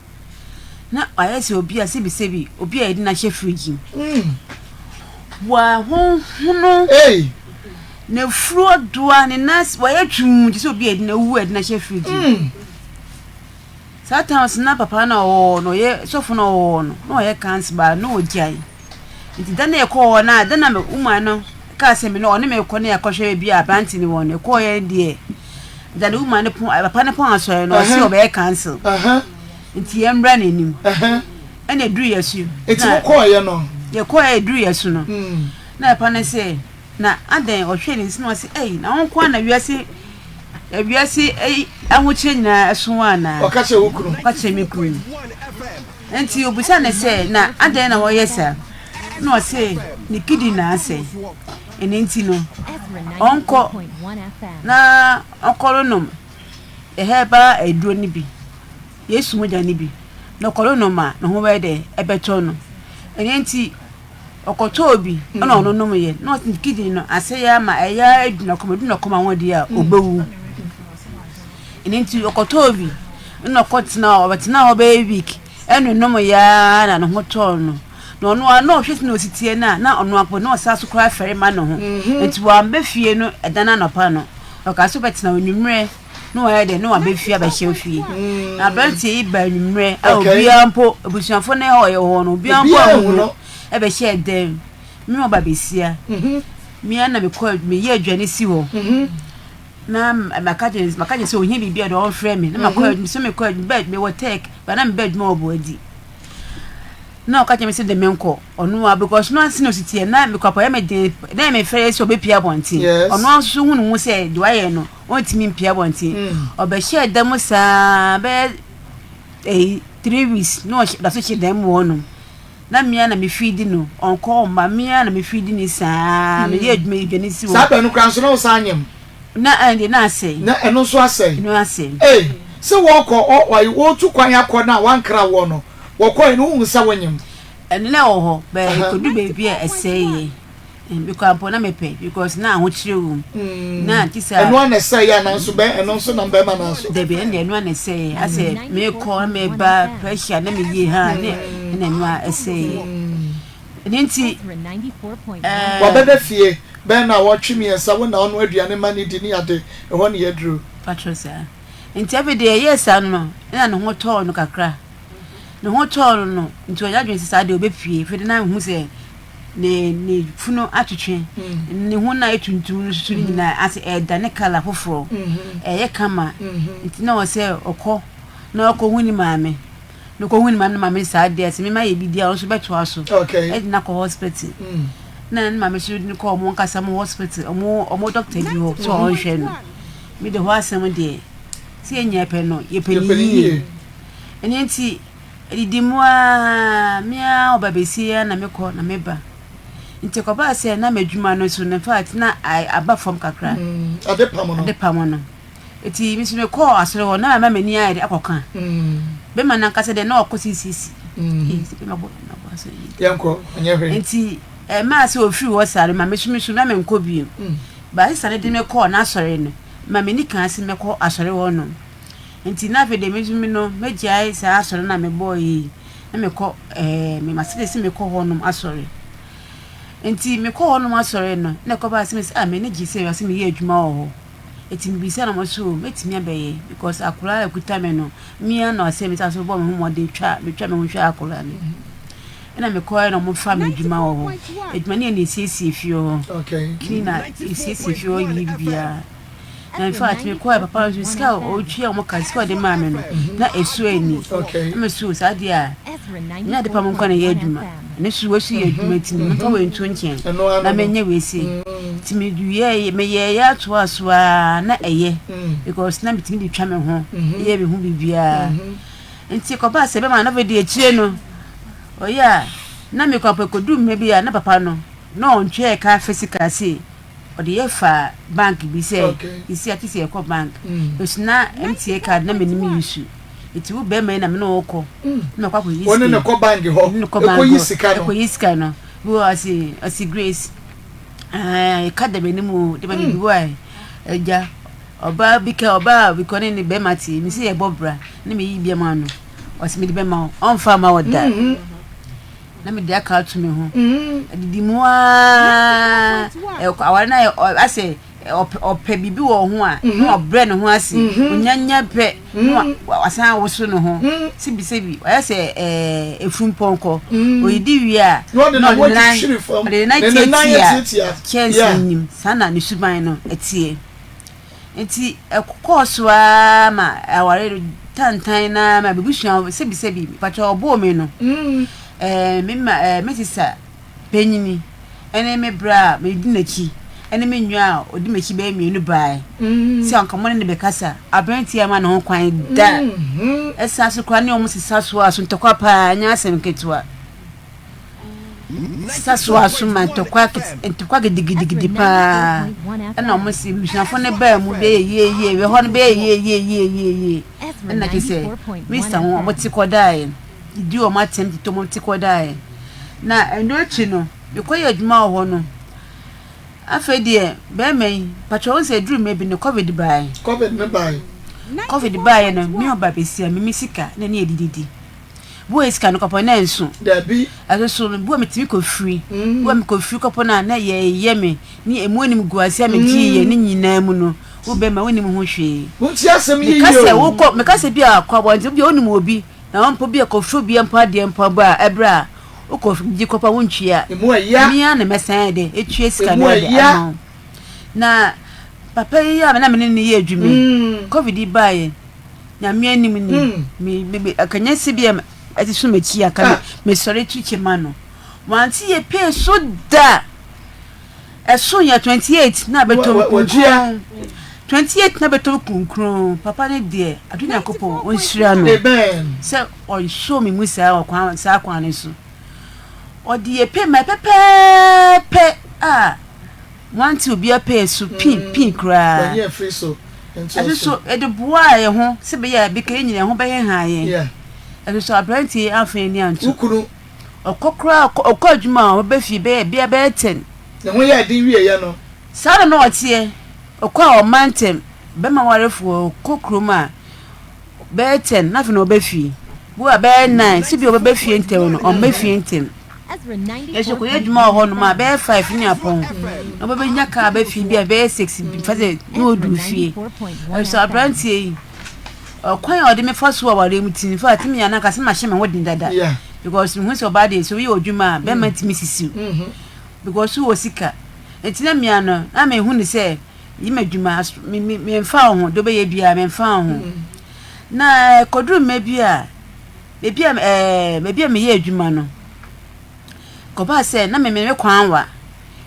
na wayɛ sɛ obi a sɛbisɛbi obi a yɛde no ahyɛ fridge mu. Wahonhono. N'afuru adoa, ne nan ase wayɛ tumm te sɛ obi a yɛde no awu a yɛde no ahyɛ fridge mu. Mm. Saa time so na papa na ɔwɔ hɔ no ɔyɛ sɔfo na ɔwɔ hɔ no na ɔyɛ kansi baa na ɔgyae. Nti da no a yɛkɔɔ hɔ no a, da no a me woman no kaa sɛ me ne ɔne me rekɔ ne yɛakɔhwɛ baabi a aberante no wɔ no, yɛkɔeɛ no deɛ, da no woman no pɔn, papa no pɔn asɔre no, ɔse ɔbɛyɛ council. Nti yɛmmra n'anim. Ɛna ɛduru yɛ so. Nti mokɔeɛ no? Yɛkɔeɛ ɛduru yɛ so no, na papa no sɛ, na adɛn ɔhwɛɛ ne nsa na ɔse, ei, na wo nko ara na wiase wiase ahokyerɛ nyinaa ɛso wo anaa? Ɔka kyerɛ wo kunu? Ɔka kyerɛ me kunu. Enti obisaa no sɛ, Na adɛn na wɔyɛ saa? Ɛnna ɔse, Ne kidney na asɛe. Ɛno nti no, ɔnkɔ na ɔnkɔnonom herbal aduro no bi, Yesu mogya no bi, na ɔkɔnonom a, ne ho bɛyɛ dɛ? Ɛbɛtɔ no. Ɛno nti, ɔkɔtɔɔ bi na ɔnonomyɛ, na ɔse ne kidney no asɛe ama ɛyɛ ara adu n'akoma, ɛdu n'akoma ho deɛ a, ɔbɛwu. Ɛno nti ɔkɔtɔɔ bi na ɔkɔtenaa hɔ, ɔbɛtenaa hɔ bɛyɛ week ɛnonom yɛ ara na ne ho tɔɔ no. Na ɔno ara na ɔhwɛ sɛnea ɔsi teɛ no a, na ɔno ara mpo na ɔsan so koraa fɛre ma ne ho. Nti wamba fie no ɛda no anɔpa no, ɔkaa sɛ ɔbɛtena hɔ anwummerɛ na wayɛ dɛ na waba fie abɛhyɛ fie. Na aberanteɛ yi baa anwummerɛ a obiara mpo, abusuafoɔ no a ɔwɔ hɔ no, obiara mpo anhu no ɛbɛhyɛɛ dan mu. Me ɔba besia, me ara na mekɔ meyɛ aduane si hɔ. Na maka kyerɛ no maka kyerɛ sɛ ohia biribi a deɛ ɔmfrɛ me na makɔ mm-hmm. so mekɔ bɛ mewɔ tech ba na mebɛ adwuma wɔ boadi na ɔka kyerɛ me sɛ de menkɔ ɔno a because no anse na ɔsi teɛ na mekɔ apɔyɛ me den na mefrɛ sɛ ɔbɛpie abɔnten ɔno nso hu ne ho sɛ deɛ wayɛ no ɔntumi mpie abɔnten mm. ɔbɛhyɛ da mu saa bɛyɛ ɛyi 3 weeks na ɔda so hyɛ dan mu hɔ nom Na me ara na me feedi no, ɔnkɔ ɔmma, me ara na me feedi no saa, meyɛ adwuma yi dwane si hɔ. Saa bɛ no koraa nso na wo san nyem? Na ɛno deɛ na asɛe. Na ɛno nso asɛe? Ɛno asɛe. Ei, sɛ wɔkɔ, ɔ, ɔ, wɔretu kwan akɔ no a wɔankra woɔ no, wɔkɔe no wohuu sɛ wonyem? Ɛno na ɛwɔ hɔ, but ɛkɔdu baabi a ɛsɛeɛ. Me koraa mpo na mepɛ because na ahokyere wɔ mu. Na ti sɛ. Ɛno ara na ɛsɛeɛ anaa nso bɛ ɛno nso nam bɛrima no so? Dabi ɛno deɛ ɛno ara na ɛsɛeɛ asɛ mekɔ na meba pressure na meyie ha ne ɛna ɛno ara ɛsɛeɛ. Ɛno nti ɛɛ. Wabɛda fie bɛn na wɔtwe mmiɛnsa wo na ɔno aduane ma ne di ne ade ɛhɔ ne yɛaduru. Patrɔ saa nti afei deɛ ɛyɛɛ saa no na ne ho tɔɔ no kakra ne ho tɔɔ no no nti ɔnyɛ adwene sɛ saa deɛ ɔbɛpue afei de na mehu sɛ Ne ne funu atwetwe, ne ho no ayɛ tuntum no soso no nyinaa ase ɛredane kala foforɔ, ɛyɛ kama. Nti na ɔwɔ sɛ ɔkɔ na ɔkɔhu ne maame. Na ɔkɔhu ne maame na maame saa deɛ sɛ mema yɛ biribi a ɔno nso bɛtoa so. Ɛde no akɔ hospital. Na ne maame nso de no kɔ ɔmo ankasa ɔmo hospital, ɔmo ɔmo doctor bi hɔ sɛ ɔnhwɛ no. Me de hɔ asɛm deɛ sɛ yɛn nyinaa pɛ no yɛpɛ no yie. Ɛno nti. Adidi mu ara, me ara ɔba besie ara na mekɔ na meba. Nti ɛkɔbaa sɛ na m'adwuma no nso no, in fact, na aba fam kakra. Mm, adepam no. Adepam no. Nti me nso mekɔɔ asɔre hɔ na ama m'ani ayɛ de akɔka. Mm. Bɛma no ankasa deɛ na ɔkɔ CCC. Mm. Ee, sɛ bɛma bɔ na bɔ asɔre yi. Yɛnkɔ, ɛnyɛ hwee. Nti ɛmaa sɛ ofiri hɔ saa no, ma me nso me nso na menkɔ bio. Mm. Baasesa no de me kɔɔ n'asɔre no, ma m'ani kaa sɛ mɛkɔ asɔre hɔ nom. Nti na afei deɛ me nso me no mɛgyae saa asɔre no a mebɔeɛ yi na mekɔ ɛɛ me masede sɛ mekɔ hɔnom asɔre. Nti mekɔ hɔnom asɔre no na ɛkɔbaa sɛ mese ah m'ani gye sɛ sɛ meyɛ adwuma wɔ hɔ. Nti mebisa na wɔn so mɛtumi abɛyɛ because akwadaa a ɛkuta me no me ara na ɔsɛ me sa so bɔ me ho mmɔden twa metwa me ho hwɛ akwadaa no. Ɛna mekɔɛ na wɔfa me adwuma wɔ hɔ. Adwuma no yɛ na esiesie fie hɔ. Cleaner esiesie fie hɔ yi biribiara. Na in fact me kɔɛ papa nso sika a ɔtua wɔn ka sika a ɔde maa me no na esu ani na me so saa deɛ a nyɛ ade pa mo nkwa na ɛyɛ adwuma ne so wɔsu yɛ adwuma ti no mefa wei nto nkyɛn na menyɛ wei sei nti meyɛ meyɛ yɛ atoa so a na ɛyɛ because na metumi de twa me ho yɛ me ho biribiara nti kɔbaa sɛ bɛma na afei deɛ akyire no ɔyɛ a na mekɔ apɛ kɔdu mmerɛ bi a na papa no na ɔntwɛɛ ka physical sei Ɔde yɛ faa bank bi sɛ sisi a kyesɛ yɛkɔ bank. Nso na MTA card na menim use. Nti wo bɛrima yi na me ne wo kɔ. Na makɔ akɔyi sika. Wo ne no kɔ bank hɔ. Ne no kɔ bank hɔ. Sika no. Ɛkɔyi sika no. Bi wɔ ɔse ɔse Grace. Ɛɛ ka da m'anim o. De ma me bi wɔ agya. Ɔbaa bi ka ɔbaa bi kɔ ne ne bɛrima te. Me se yɛbɔ bra. Na meyi bi ama no. Ɔse mede bɛma wo. Ɔmfa mma wo da. Na mede aka ato me ho. Adidi mu ara, aware no ayɛ asɛ. ɔpɛ biribi wɔ ho a, na ɔbrɛ ne ho ase. Onyanya pɛ na wasan awoso ne ho. Sebi sebi, ɔyɛ sɛ efurumpɔnkɔ. Odidi wie a, na ɔde ne nan tiatia kyɛnsee no mu. Saa na ne suban no teɛ. Nti ɛkɔɔ so ara ma aware no tantan no ara ma m'abusua sebi sebi, mpakyɛ ɔboo me no, me ma me sista panyini ne me bra a medi n'akyi ne me nua a ɔdi m'akyi bɛyɛ mmienu baeɛ sɛ anka wɔne no bɛkasa. Aberanteɛ amma ne ho kwan da. Ɛsan so koraa ne wɔn sesa soa so ntɔkwa paa, ɛnyɛ asɛm ketewa. Sesa soa so ma ntɔkwa ntɔkwa gidigidigidi paa. Ɛna wɔn si abusuafo no baa mu bɛyɛ yie yie, ɛhɔ no bɛyɛ yie yie yie yie yie. Ɛna kyerɛ sɛ mista ho wɔn te kɔdaeɛ. Didi wɔn atɛm tete wɔn ti kɔdaeɛ. Na ɛno akyi no, mekɔyɛɛ adwuma wɔ hɔ no, afei deɛ bɛrima yi, patwa wo sɛ ɛduru mmerɛ bi no, covid baeɛ. Covid no baeɛ. Covid baeɛ no, me ɔba bɛsia me me sika na ne yɛdididi. Bi wɔ sika no kɔpɔ na ɛnso. Dabi. Ɛso so no, bi wɔ metumi kɔfiri. Bi wɔ mekɔfiri kɔpɔ no a na yɛyɛ me ne ɛmu anim gu ase a megyeeɛ ne nyinaa mu no, wo bɛrima wonim ho hwee. Montie asɛm yi Meka yie sɛ o. wokɔ, meka sɛ bi a kɔ abɔnten, bi a wonim obi. Na mpo bi a kɔfrɛ obi mpo adeɛ mpo aba a, ɛberɛ a wokɔ gye kɔpa wontwie a, Emu ɛya. me ara na mɛsan ayɛ dɛ atua sika Emu no ayɛ dɛ ɛya. ama wo. Na papa yi a na me ne no yɛ adwuma yi, Covid yi baeɛ, Nyame anim ni, me me me akanya sɛ bi a ɛte so m'akyi a, ka me Ah. mesɔre tu kyɛ ma no. Wante yɛ pay so da. Ɛso yɛ 28 na bɛtɔ kunkron. 28 na bɛtɔ kunkron. Papa ne deɛ, ado Nyankopɔn ɔnhyira no. Sɛ ɔsɔ me mu saa ɔkwan saa kwan no so. Ɔde yɛ pɛ ma pɛpɛɛpɛ a wante obi apɛ so pin pin koraa. Ɛso so ɛde boaa yɛ ho sɛ bɛyɛ a bɛka yɛ nyina ho bɛyɛ ha yɛn. Ɛso so aberanteɛ amfa ani anto. Ɔkɔ koraa ɔkɔ adwuma a ɔbɛba fie bɛyɛ bia bɛyɛ ten. Ne ho yɛɛ den wieeɛ no. Saa na na ɔteɛ. Ɔkɔ a ɔmma ntɛm. Bɛma warefoɔ ɔkɔ kurom a bɛyɛ ten na afei na ɔba fie. Bi wɔ a bɛyɛ nine sɛ bi ɔbɛba fie ntɛm no ɔmma fie ntɛm. Yɛsɛ ɔkɔyɛ adwuma wɔ hɔnom a bɛyɛ five ne apɔn na ɔbɛbɛnya kaa aba fie bi a bɛyɛ six fa sɛ na ɔduru fie. Ɛso aberanteɛ yi. Ɔkwan a ɔde me fa so wɔ awareɛ mu ti in fact me a na anka sɛ mahyɛ me ho den dada because mehu sɛ ɔbaa deɛ sɛ woyɛ ɔdwuma a bɛrima ntumi sisi wo mm-hmm. because wowɔ sika nti na mmea no na mehu ne sɛ yi m'adwuma memfa wo ho deɛ wobɛyɛ biara memfa wo ho mm. na kɔduru mma bi a baabi a ɛɛ baabi a meyɛ adwuma no Kɔbaa sɛ na me me kwan wa.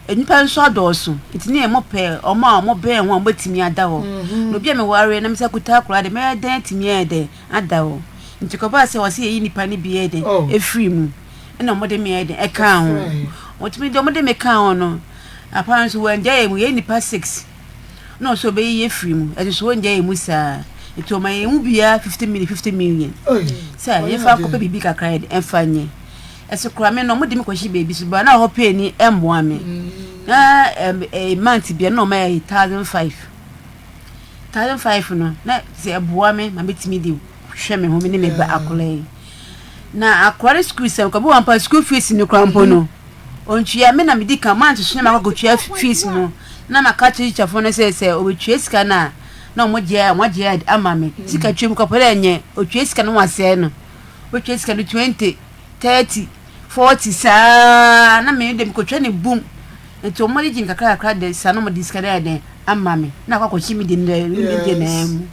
Nnipa nso adɔɔso nti ne yɛn pɛ wɔn a wɔbɛn ho a wɔbɛtumi ada hɔ. Na obi a meware na me nsa kuta akwadaa deɛ mɛyɛ dɛn atumi ayɛ dɛn ada hɔ. Nti kɔbaa sɛ wɔsɛ yɛyi nnipa no bi yɛ dɛn ɛfiri mu ɛna wɔde me yɛ dɛn ɛkaa ho. Wɔtumi de wɔde me kaa ho no apa nso wɔangya yɛn mu yɛyɛ nnipa six na ɔsɛ ɔbɛyi yɛ firi mu ɛso so wɔngya yɛn mu saa nti ɔma yɛn mu biara 50 million 50 million sɛ yɛfa akɔpɛ biribi kakra yɛ dɛn ɛmfa nyɛ. Ɛso kora me no, wɔde me kɔhyɛ baabi so bra na hɔ pay ni mmoa me. Na ɛɛ month bia na wɔma yɛ 1005. 1005 no na sɛ ɛboa me ma metumi de hwɛ me ho me ne me ba akora yi. Na akora no school sɛm kɔ bi wɔn pa school fees no kora mpo no. Ontua me na medi kan month so na makɔtua fees no. Na maka kyerɛ teacherfoɔ no sɛ sɛ obetua sika no a na wɔn gye wɔn agye ama me. Sika twam kɔpɛ dɛ nyɛ otua sika no wɔasɛe no. Otua sika no 20 30, 40 saa na me de mekɔtwa ne bum nti wɔn de gye nkakra kakra de saa na wɔn de sika no ayɛ dɛn ama me na akɔ akɔkye me de no me de naa mu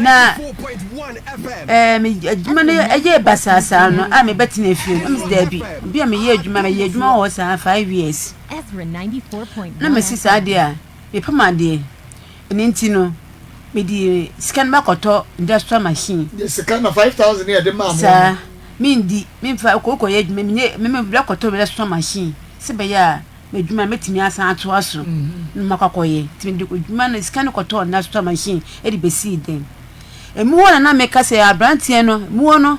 na ɛɛ me adwuma no ɛyɛ basaa saa no a mebɛtena fie no mesi daabi bi a meyɛ adwuma meyɛ adwuma wɔ hɔ saa 5 years na mesi saa deɛ a mepam adeɛ Ɛno nti no, mede sika no bɛkɔtɔ industrial machine. De sika na 5,000 yɛ de maa mo no. Saa, mendi, memfa kɔ kɔyɛ adwuma, menyɛ, me me bɛkɔtɔ industrial machine sɛ bɛyɛ a m'adwuma no mɛtumi asan atoa so na makɔ akɔyɛ. Nti mede adwuma no, sika no kɔtɔɔ industrial machine de bɛsii dɛm. Emu hɔ na na meka sɛ aberanteɛ no, emu hɔ no,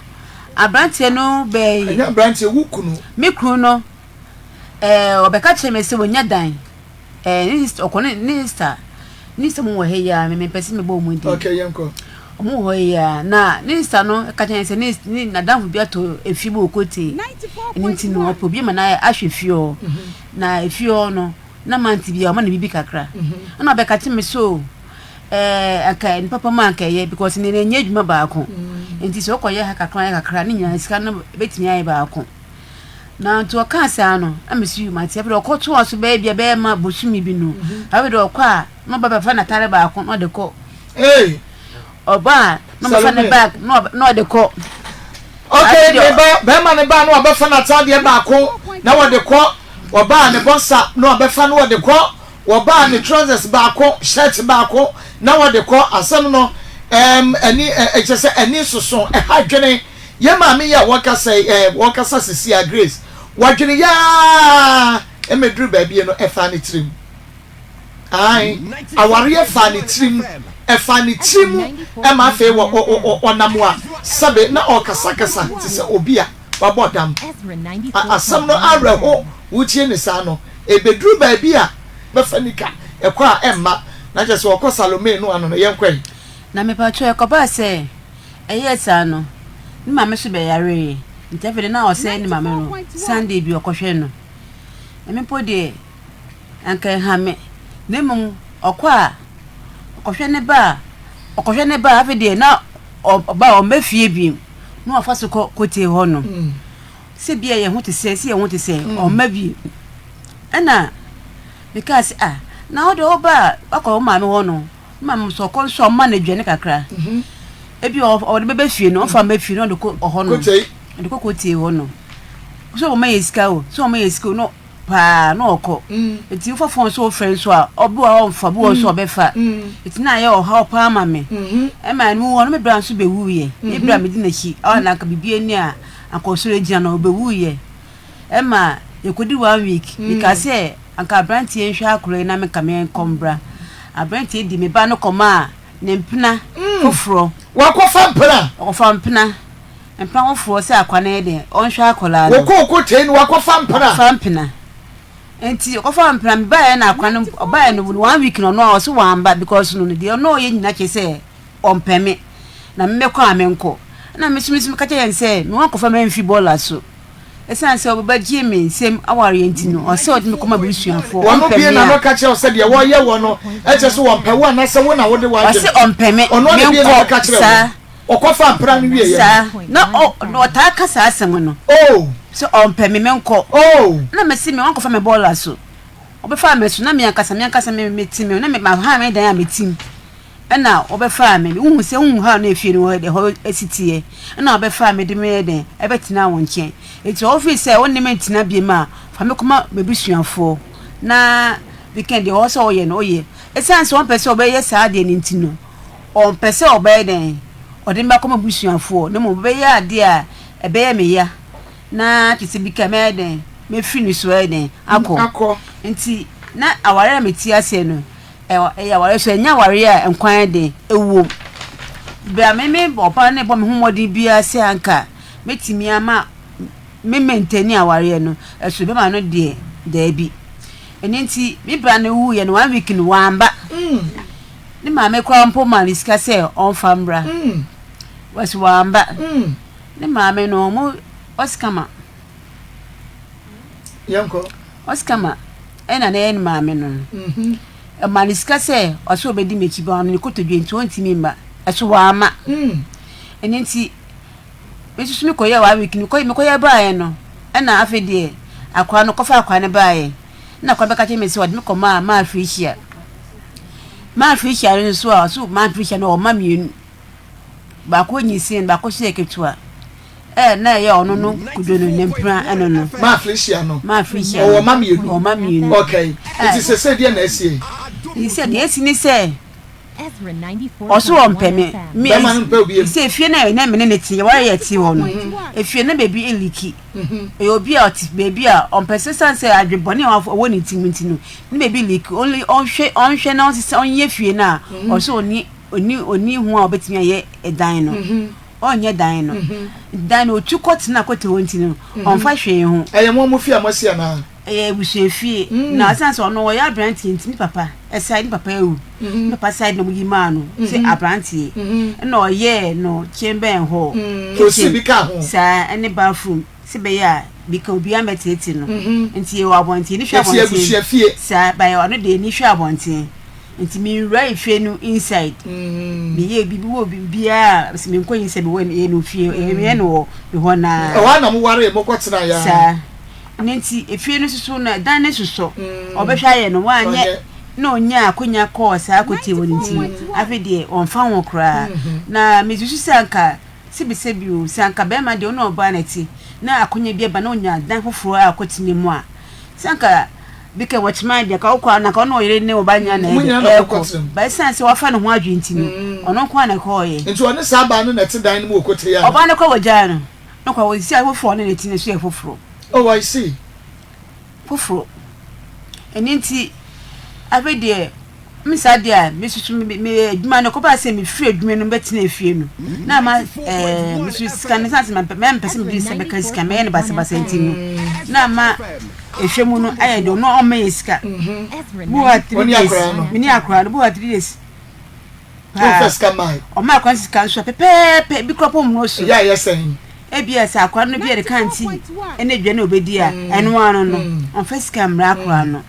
aberanteɛ no bɛɛ. Ɛnyɛ aberanteɛ, wo kunu. Me kunu no, ɛɛ ɔbɛka kyerɛ me sɛ wɔnya dan. Eh, ne sista ɔkɔ ne ne sista ne sista mu wɔ ha yi a me mepɛ sɛ mebɔ wɔn din. Okay, yɛn kɔ. Wɔn wɔ hɔ yi a na ne sista no ka kyerɛ sɛ ne ne n'adamfo bi atɔ efie bi wɔ Kote. Ɛno nti no ɔpɛ obi ma no ahwɛ fie hɔ. Mhm. Na efie hɔ no. Na month biara ɔma no biribi kakra. Ɛna ɔbɛka kyerɛ me so ɛɛ anka ne papa mu anka ɛyɛ because ne n'nyɛ adwuma baako. Nti sɛ ɔkɔyɛ ha kakra yɛ kakra ne nyinaa sika no bɛtumi ayɛ baako. Na nti ɔkaa saa no na me si mate. Afei deɛ ɔkɔtoa so bɛyɛ bia bɛyɛ ma bosome bi no. Afei deɛ ɔkɔ a na ɔba bɛfa n'atare baako na ɔde kɔ. Hey. Ɔba a na ɔbɛfa ne bag na ɔde kɔ. Okay, ne ba bɛrima ne ba na ɔbɛfa n'ataadeɛ baako na wɔde kɔ. Ɔbaa ne bɔsa na ɔbɛfa na wɔde kɔ. Wɔbaa ne trousers baako, shirt baako na wɔde kɔ. Asɛm no ɛɛm ani ɛkyɛ sɛ ani soso ɛha dwene. Yɛ maame yi a wɔkasa yi ɛɛ wɔkasa sisi a Grace wɔdwene yaa ɛmɛduru baabi no ɛfaa ne tirim. Ae, awareɛ faa ne tirim, ɛfaa ne tirim ma afei wɔ, wɔ, wɔ, ɔnam a sɛbe na ɔrekasakasa te sɛ obi a wabɔ dam. A, asɛm no awerɛho, wotie no saa no, ɛbɛduru baabi a bɛfa nika, ɛkɔ a ɛmma, na kyerɛ sɛ ɔkɔ Salome no ano no, yɛnkɔ ɛ. Na mepakyɛw, ɛkɔbaa sɛ ɛyɛɛ saa no, ne maame nso bɛyaree, nti afei de na ɔsɛ ne maame no Sunday bi ɔkɔhwɛ no. Na me mpo deɛ, Anka ɛha me, na mmom ɔkɔ a, ɔkɔhwɛ ne ba a, ɔkɔhwɛ ne ba a, afei deɛ na ɔba a ɔmma fie bio, na wafa so kɔ kotee hɔ no. Sɛ bia yɛn ho te sɛ, sɛ yɛn ho te sɛ, ɔmma bio. Ɛna mekaa sɛ, ah, na wo deɛ woba a, wakɔ wo maame hɔ no, wo maame nso ɔkɔ nso a ɔma no aduane kakra. Ebi ɔde bɛba fie no, ɔmfa mma fie no, ɔde kɔ ɔhɔ no. Ɔde kɔ kotee hɔ no. Sɛ ɔma yɛ sika o, sɛ ɔma yɛ sika o, na paa na ɔkɔ nti wofa fon so wofrɛ nso a ɔbi wɔ hɔ ɔmfa bi wɔ nso ɔbɛfa nti na ayɛ ɔhaw paa ma me ɛma ɛno hɔ no me bra nso bɛwuiɛ me bra medi n'akyi ɔ na anka biribi ani a anka ɔsoro agyina no ɔbɛwuiɛ ɛma yɛkɔdi one week meka sɛ anka aberanteɛ nhwɛ akora yi na menka menkɔ mbra aberanteɛ di me ba no kɔma a ne mpena foforɔ wakɔfa mpena ɔkɔfa mpena Mpena foforɔ sɛ akwa no yɛ dɛn ɔnhwɛ akwadaa no. Wɔkɔɔ kotee no wakɔfa mpena. Wakɔfa mpena. Nti ɔkɔfa mpena mebaeɛ na akwa no ɔbaeɛ no one week no ɔno a ɔse wamba because no deɛ ɔno ɔyɛ nyina kyerɛ sɛ ɔmpɛ me na memmɛkɔ a menkɔ. Ɛna me nso me nso meka kyerɛ yɛn sɛ me wankɔfa me amfi bɔɔla so. Ɛsiane sɛ ɔbɛgye me nsam awareɛ nti no ɔsɛ ɔde me kɔma m'abusuafoɔ Wɔn ɔmpɛ bie me n'ano a. ka kyerɛ wo sɛ deɛ wɔreyɛ wɔ no kyerɛ sɛ wɔmpɛ wo anaasɛ wo na wode w'adwene. Ɔse ɔmpɛ me Ɔno na bie n'ano menkɔ ka kyerɛ wo. saa. Ɔkɔfaa mpena no wieeɛ no. Saa. Na ɔ, na ɔtaa ka saa asɛm no. Oh! Sɛ ɔmpɛ me, menkɔ. Oh! Ɛna mese me, wankɔfa me bɔɔla so. Ɔbɛfaa me so, na me ankasa, me ankasa me, mete me, na me, mahan me dan a mete mu. Ɛna ɔbɛfaa me, wohu sɛ, wohu how na efie no hɔ, ɛhɔ si teɛ. Ɛna ɔbɛfaa me de me yɛ dɛn, ɛbɛtenaa wo nkyɛn. Enti ɔfii sɛ wo ne me ntena biom a, fa me kɔma m'abusuafoɔ. Na weekend deɛ ɔwɔ sɛ ɔyɛ no, ɔyɛ. Ɛsiane sɛ ɔmpɛ sɛ ɔbɛyɛ saa adeɛ no nti no, Ɔmpɛ sɛ ɔbɛyɛ dɛn? Ɔde me bɛkɔ m'abusuafoɔ, na mmom ɔbɛyɛ adeɛ a ɛbɛyɛ me ya, na kyerɛ sɛ bi ka mɛyɛ dɛn? Mɛfiri ne so ayɛ dɛn? Akɔ. Akɔ. Nti na awareɛ a mete aseɛ no, ɛyɛ awareɛ so ɛnyɛ awareɛ a nkwa yɛ dɛn? Ɛwom. Berɛ a me me ɔbaa no rebɔ me ho mmɔden biara sɛ anka mɛtumi ama me maintaini awareɛ no, ɛso bɛma no deɛ, daabi. Ɛno nti me bra no wuiɛ no, one week no, wamba. Ne maame koraa mpo maa no sika sɛ ɔmfa mmra. Wɔsi wamba. Ne maame no ɔmo ɔsikama. Yɛnkɔ. Ɔsikama ɛna na ɛyɛ ne maame no. Ɛma no sika sɛ ɔsɛ ɔbɛdi m'akyi ba ɔno ne kotodwe nti ɔntumi mma. Ɛso wamma. Ɛno nti me nso so mekɔyɛɛ one week mekɔyɛ baeɛ no ɛna afei deɛ akwadaa no kɔfa akwadaa no baeɛ. Nna kwan bɛka kyerɛ me sɛ ɔde me kɔmaa Maa Felicia. Maa Felicia no nso a, ɔso Maa Felicia no ɔwɔ mma mmienu. Baako nyinsɛn, baako nso yɛ ketewa. Ɛ na ɛyɛ ɔno no kodo no ne mpena ɛno no. Maa Felicia no. Maa Felicia. Ɔwɔ mma mmienu. Ɔwɔ mma mmienu. Okay. Nti sɛ sɛ deɛ na asie. Nti sɛ deɛ asi ne sɛ ɔso ɔmpɛ me. Me Bɛrima no mpɛ obi. Sɛ efie na na me ne ne te, yɛware yɛ te hɔ no. Efie na baabi eliki. Ɔyɛ obi a ɔte baabi a ɔmpɛ sɛ sane sɛ adwe bɔne a ɔwɔ ne tirim nti no, ne baabi leak only ɔnhwɛ ɔnhwɛ na ɔnsesa ɔnyɛ fie no a ɔsɛ ɔni ɔni ɔni ho a ɔbɛtumi ayɛ ɛdan no ɔnyɛ dan no dan no ɔtu kɔ tena kɔte hɔ nti no ɔmfa hwee ho. Ɛyɛ mo mo fie a moasi anaa? Ɛyɛ abusua fie na ɔsan sɛ ɔno ɔyɛ aberanteɛ nti ne papa ɛside ne papa awu ne papa side na ɔmo yi maa no sɛ aberanteɛ ɛna ɔyɛɛ no chamber and hall kitchen saa ɛne bathroom. Sɛ ɛbɛyɛ a bi ka obiara mmɛteetee no. Nti yɛwɔ abɔnten, yɛni hwɛ Yɛte abɔnten. abusua fie. Saa, but ɔno deɛ yɛni hwɛ abɔnten. Nti menwura efie no inside. Meyɛ biribi wɔ biribiara a, sɛ menkɔ inside mewɔ yɛ no fie, meyɛ no wɔ me hɔ no ara. Ɛhɔ ara na mowaree, mokɔtenaeɛ ara. Saa. Ɛno nti efie no soso no, dan no sosɔ. Ɔbɛhwɛ ayɛ no, wanyɛ na ɔnyaa akonya kɔɔ saa kɔtie hɔ no nti, afei deɛ ɔmfa ho koraa. Na mesusu sɛ anka Sebisebi o, sɛ anka barima deɛ ɔne ɔbaa na ɛte, na akonya bi aba na ɔnya dan foforɔ a ɔkɔtena mu a, sɛ anka bi kɛ wɔkyema deɛ anka wokɔ a na anka ɔne ɔyere ne ɔba nyinaa na Mo ɛyɛ nyinaa dɛ na ɛrekɔ. mokɔtena mu. But ɛsiane sɛ wafa ne ho adwene nti no, ɔno nko ara na ɛkɔeɛ. Nti ɔne saa baa no na ɛte dan no mu wɔ Kotei anaa? Ɔbaa no kɔ wɔgyaa no, na ɔkɔ a wɔsisi a foforɔ a ɔne no te no nso yɛ foforɔ. Oh, I see. Foforɔ. Ɛno nti, afei deɛ, me saa deɛ a, me nso me me adwuma no kɔbaa sɛ mefiri adwuma no bɛtena fie no, na ama ɛɛ me nso sika no sane sɛ mempɛ mempɛ sɛ mede nsa bɛka sika mɛyɛ no basabasa nti no, na ama ehwɛ mu no ayɛ deɛ ɔno ɔmma yɛ sika. Bi wɔ hɔ a 3 days, me ne akwadaa no, bi wɔ hɔ a 3 days. Womfa sika mmae. Ɔma akwadaa no sika nso a pɛpɛɛpɛ, bi koraa mpo mmoro so. Ɛyɛ a ɛyɛ sɛn? Ebia sɛ akwadaa no bi a ne kanti ne aduane a obedi a, ɛno ara no no, ɔmfa sika mmrɛ akwadaa no.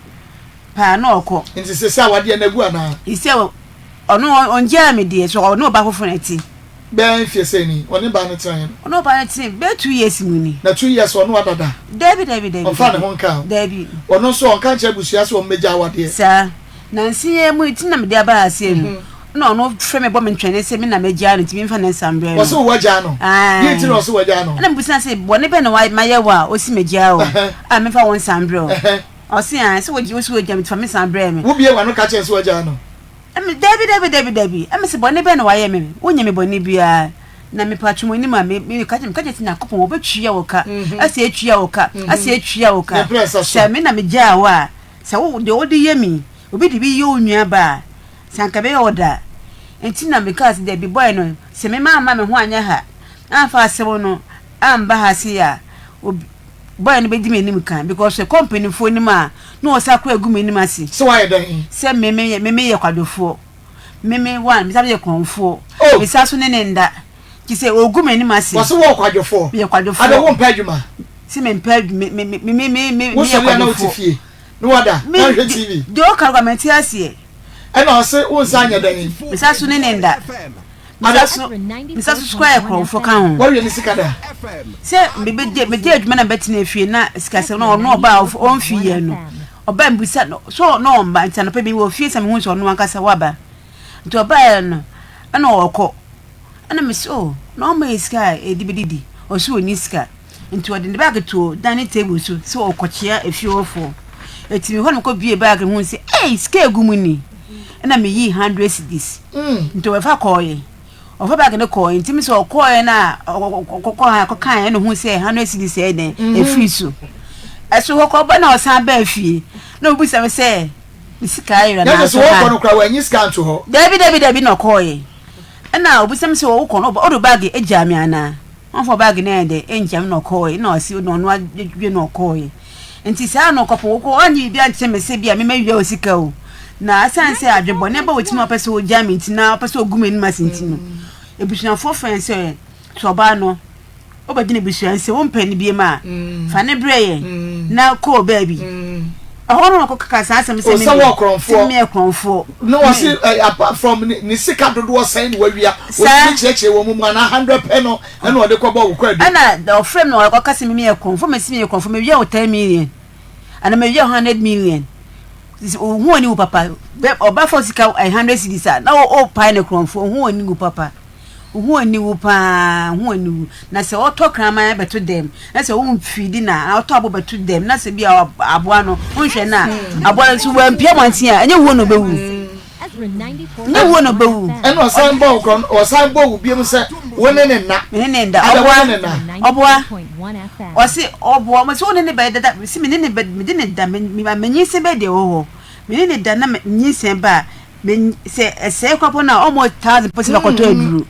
Paa na ɔkɔ. Nti seesei awadeɛ no agu anaa? Seesei ɔno ɔngyaa me deɛ, so ɔne ɔbaa foforɔ na ɛte. Bɛyɛ mfeɛ sɛn ni ɔne baa no tenaeɛ no? Ɔne ɔbaa no tene bɛyɛ 2 years mu ni. Na 2 years ɔne wo ada da? Dabi dabi dabi. Ɔmfaa ne ho nkaa wo? Dabi. Ɔno nso ɔnka nkyerɛ abusua sɛ wɔmmɛgya awadeɛ? Saa. Nansa yi ara mu ti na mede aba ha sei no, ɛna ɔno frɛ me bɔ me ntwɛne sɛ me na magyaa no nti memfa ne nsa mbrɛ no. Ɔse wo wagyaa no? Ae. Deɛ nti na ɔse wagyaa no? Ɛna mebisa no sɛ bɔne bɛn na mayɛ wo a ɔsi magyaa wo a memfa wo nsa mbrɛ wo? Ɔse ae sɛ wogye wose wagyaa me nti fa me nsa brɛ me. Wobie w'ano ka kyerɛ no sɛ wagyaa no? Ɛna dabi dabi dabi dabi, ɛna mese bɔne bɛn na wayɛ me? Wonyɛ me bɔne biara. Na mepatwo mo anim a me meka kyerɛ meka kyerɛ sɛ Nyankopɔn ɔbɛtua wo ka, ase atua wo ka, ase atua wo ka. Sɛ me na megyaa wo a, Sɛ wo, deɛ wode yɛ me yi, obi de bi yɛ wo nua ba a, sɛ anka ɛbɛyɛ wo dɛ a. Enti na mekaa sɛ, Dabi, boy no, sɛ me mamma me ho anyɛ ha, amfa asɛm no amba ha sei a, obi, boy no bɛdi m'anim kan. Because sɛ ɛkɔ mpanimfoɔ anim a, na wɔsan koraa gu m'anim ase. Sɛ woayɛ dɛn? Sɛ me, me, me meyɛ kwadwofoɔ. Me, me, one, mesan meyɛ korɔmfoɔ. Oh! Mesan so ne ne nda. Nti sɛ ɔgu m'anim ase. Wɔse wɔɔ kwadwofoɔ. Meyɛ kwadwofoɔ. Adɛ wompɛ adwuma? Se mempɛ adwuma, me, me, me, me, me, me, Wo meyɛ sɔre a na wote kwadwofoɔ. fie na wada Me, na nhwɛ TV. deɛ ɔka no koraa mente aseɛ. Ɛna ɔse wo nsa anyɛ dɛn? Me sa so ne ne nda. Me sa so, me sa so so koraa yɛ korɔmfoɔ ka ho. Woawie ne sika da? Sɛ me bɛ gye, megye adwuma na mebɛtena fie na sikasɛm na ɔno ɔba a ɔmfi yɛ no. Ɔba a mebisa no, so na ɔmba nti anɔpa bi mewɔ fie sɛ mehu sɛ ɔno ankasa waba. Nti ɔbaeɛ no ɛna ɔkɔ. Ɛna mese oh na ɔmma yɛ sika a yɛde bɛdidi. Ɔse ɔnni sika. Nti ɔde ne baage too dining table so sɛ ɔrekɔkyea efie hɔfoɔ. Eti mehɔ na mekɔ bue baage no hu sɛ ei sika egu mu ni. Ɛna meyii 100 cedis. Nti ɔbɛfa kɔɔeɛ. Ɔfa baage no kɔɔeɛ. Nti me sɛ ɔkɔɔeɛ no a ɔkɔkɔ ha kɔkaeɛ ɛna ohuu sɛ 100 cedis ɛyɛ dɛn efiri so. Ɛso hɔ kɔ ɔba na ɔsan baa fie na obisa me sɛ me sika ayera Na kyerɛ nanso sɛ wɔkɔ ha. no koraa wanyi sika anto hɔ. Dabi dabi dabi na ɔkɔɔeɛ. Ɛna obisa me sɛ wokɔ no ɔde baage agyaa me anaa? Ɔmfa baage no ayɛ dɛ ɛngya me na ɔkɔɔe na ɔse na ɔno adwe na ɔkɔɔe. Nti saa na ɔkɔpɔ wokɔ ɔnyɛ biribi ankyerɛ me sɛ bi a me mawia wo sika o. Na asan sɛ adwebɔne ba wɔ tirim a ɔpɛ sɛ ɔgya me nti na ɔpɛ sɛ ɔgu m'anim ase nti no abusuafoɔ frɛ no sɛ sɛ ɔbaa no Wobɛgyina abusua no sɛ wompɛ no biom a, fa no brɛ yɛn na kɔ baabi. Ɛhɔ no na ɔkɔkeka saa asɛm sɛ Oh, sɛ wɔ korɔnfoɔ. sɛ meyɛ korɔnfoɔ. Na wɔse eh, apart from ne, ne sika dodoɔ sɛn na wawia. Saa. Wɔtumi kyerɛkyerɛ wɔn mu anaa 100 pɛ no ɛna ɔde kɔbɔ wo kwaadu. Ɛna ɔfrɛ me na ɔka sɛ meyɛ korɔnfoɔ, mese meyɛ korɔnfoɔ, mewia wo 10 million anaa mewia wo 100 million. Wo ho ani wu papa. Ɔba fa sika 100 cedis a na ɔpae ne korɔnfoɔ, wo ho ani wu papa. Wo ho aniwu paa, wo ho aniwu. Na sɛ ɔtɔ kraman bɛto dɛm, na sɛ womfidi no a, anaa ɔtɔ aboa bɛto dɛm, na sɛ bi a aboa no, wonhwɛ no a, aboa no nso wampia mmɔnten a, ɛnyɛ wuo na ɔbɛwu. Ɛnyɛ wuo na ɔbɛwu. Ɛna ɔsan bɔ wo korɔ, ɔsan bɔ wo biom sɛ wo ne ne nna. Me ne ne nda. Ada wo Ɔboa, ne ne nna. ɔboa. Ɔse ɔboa, ɔse wo ne ne bɛyɛ dada, mese me ne ne bɛ, mede ne da, me, me, manyinsɛn bɛyɛ deɛ ɛwɔ hɔ. Me ne ne da na nyinsɛn ba a, Me sɛ ɛsɛe koraa mpo no a ɔmmɔ thousand mpo sɛ bɛkɔtɔ aduro.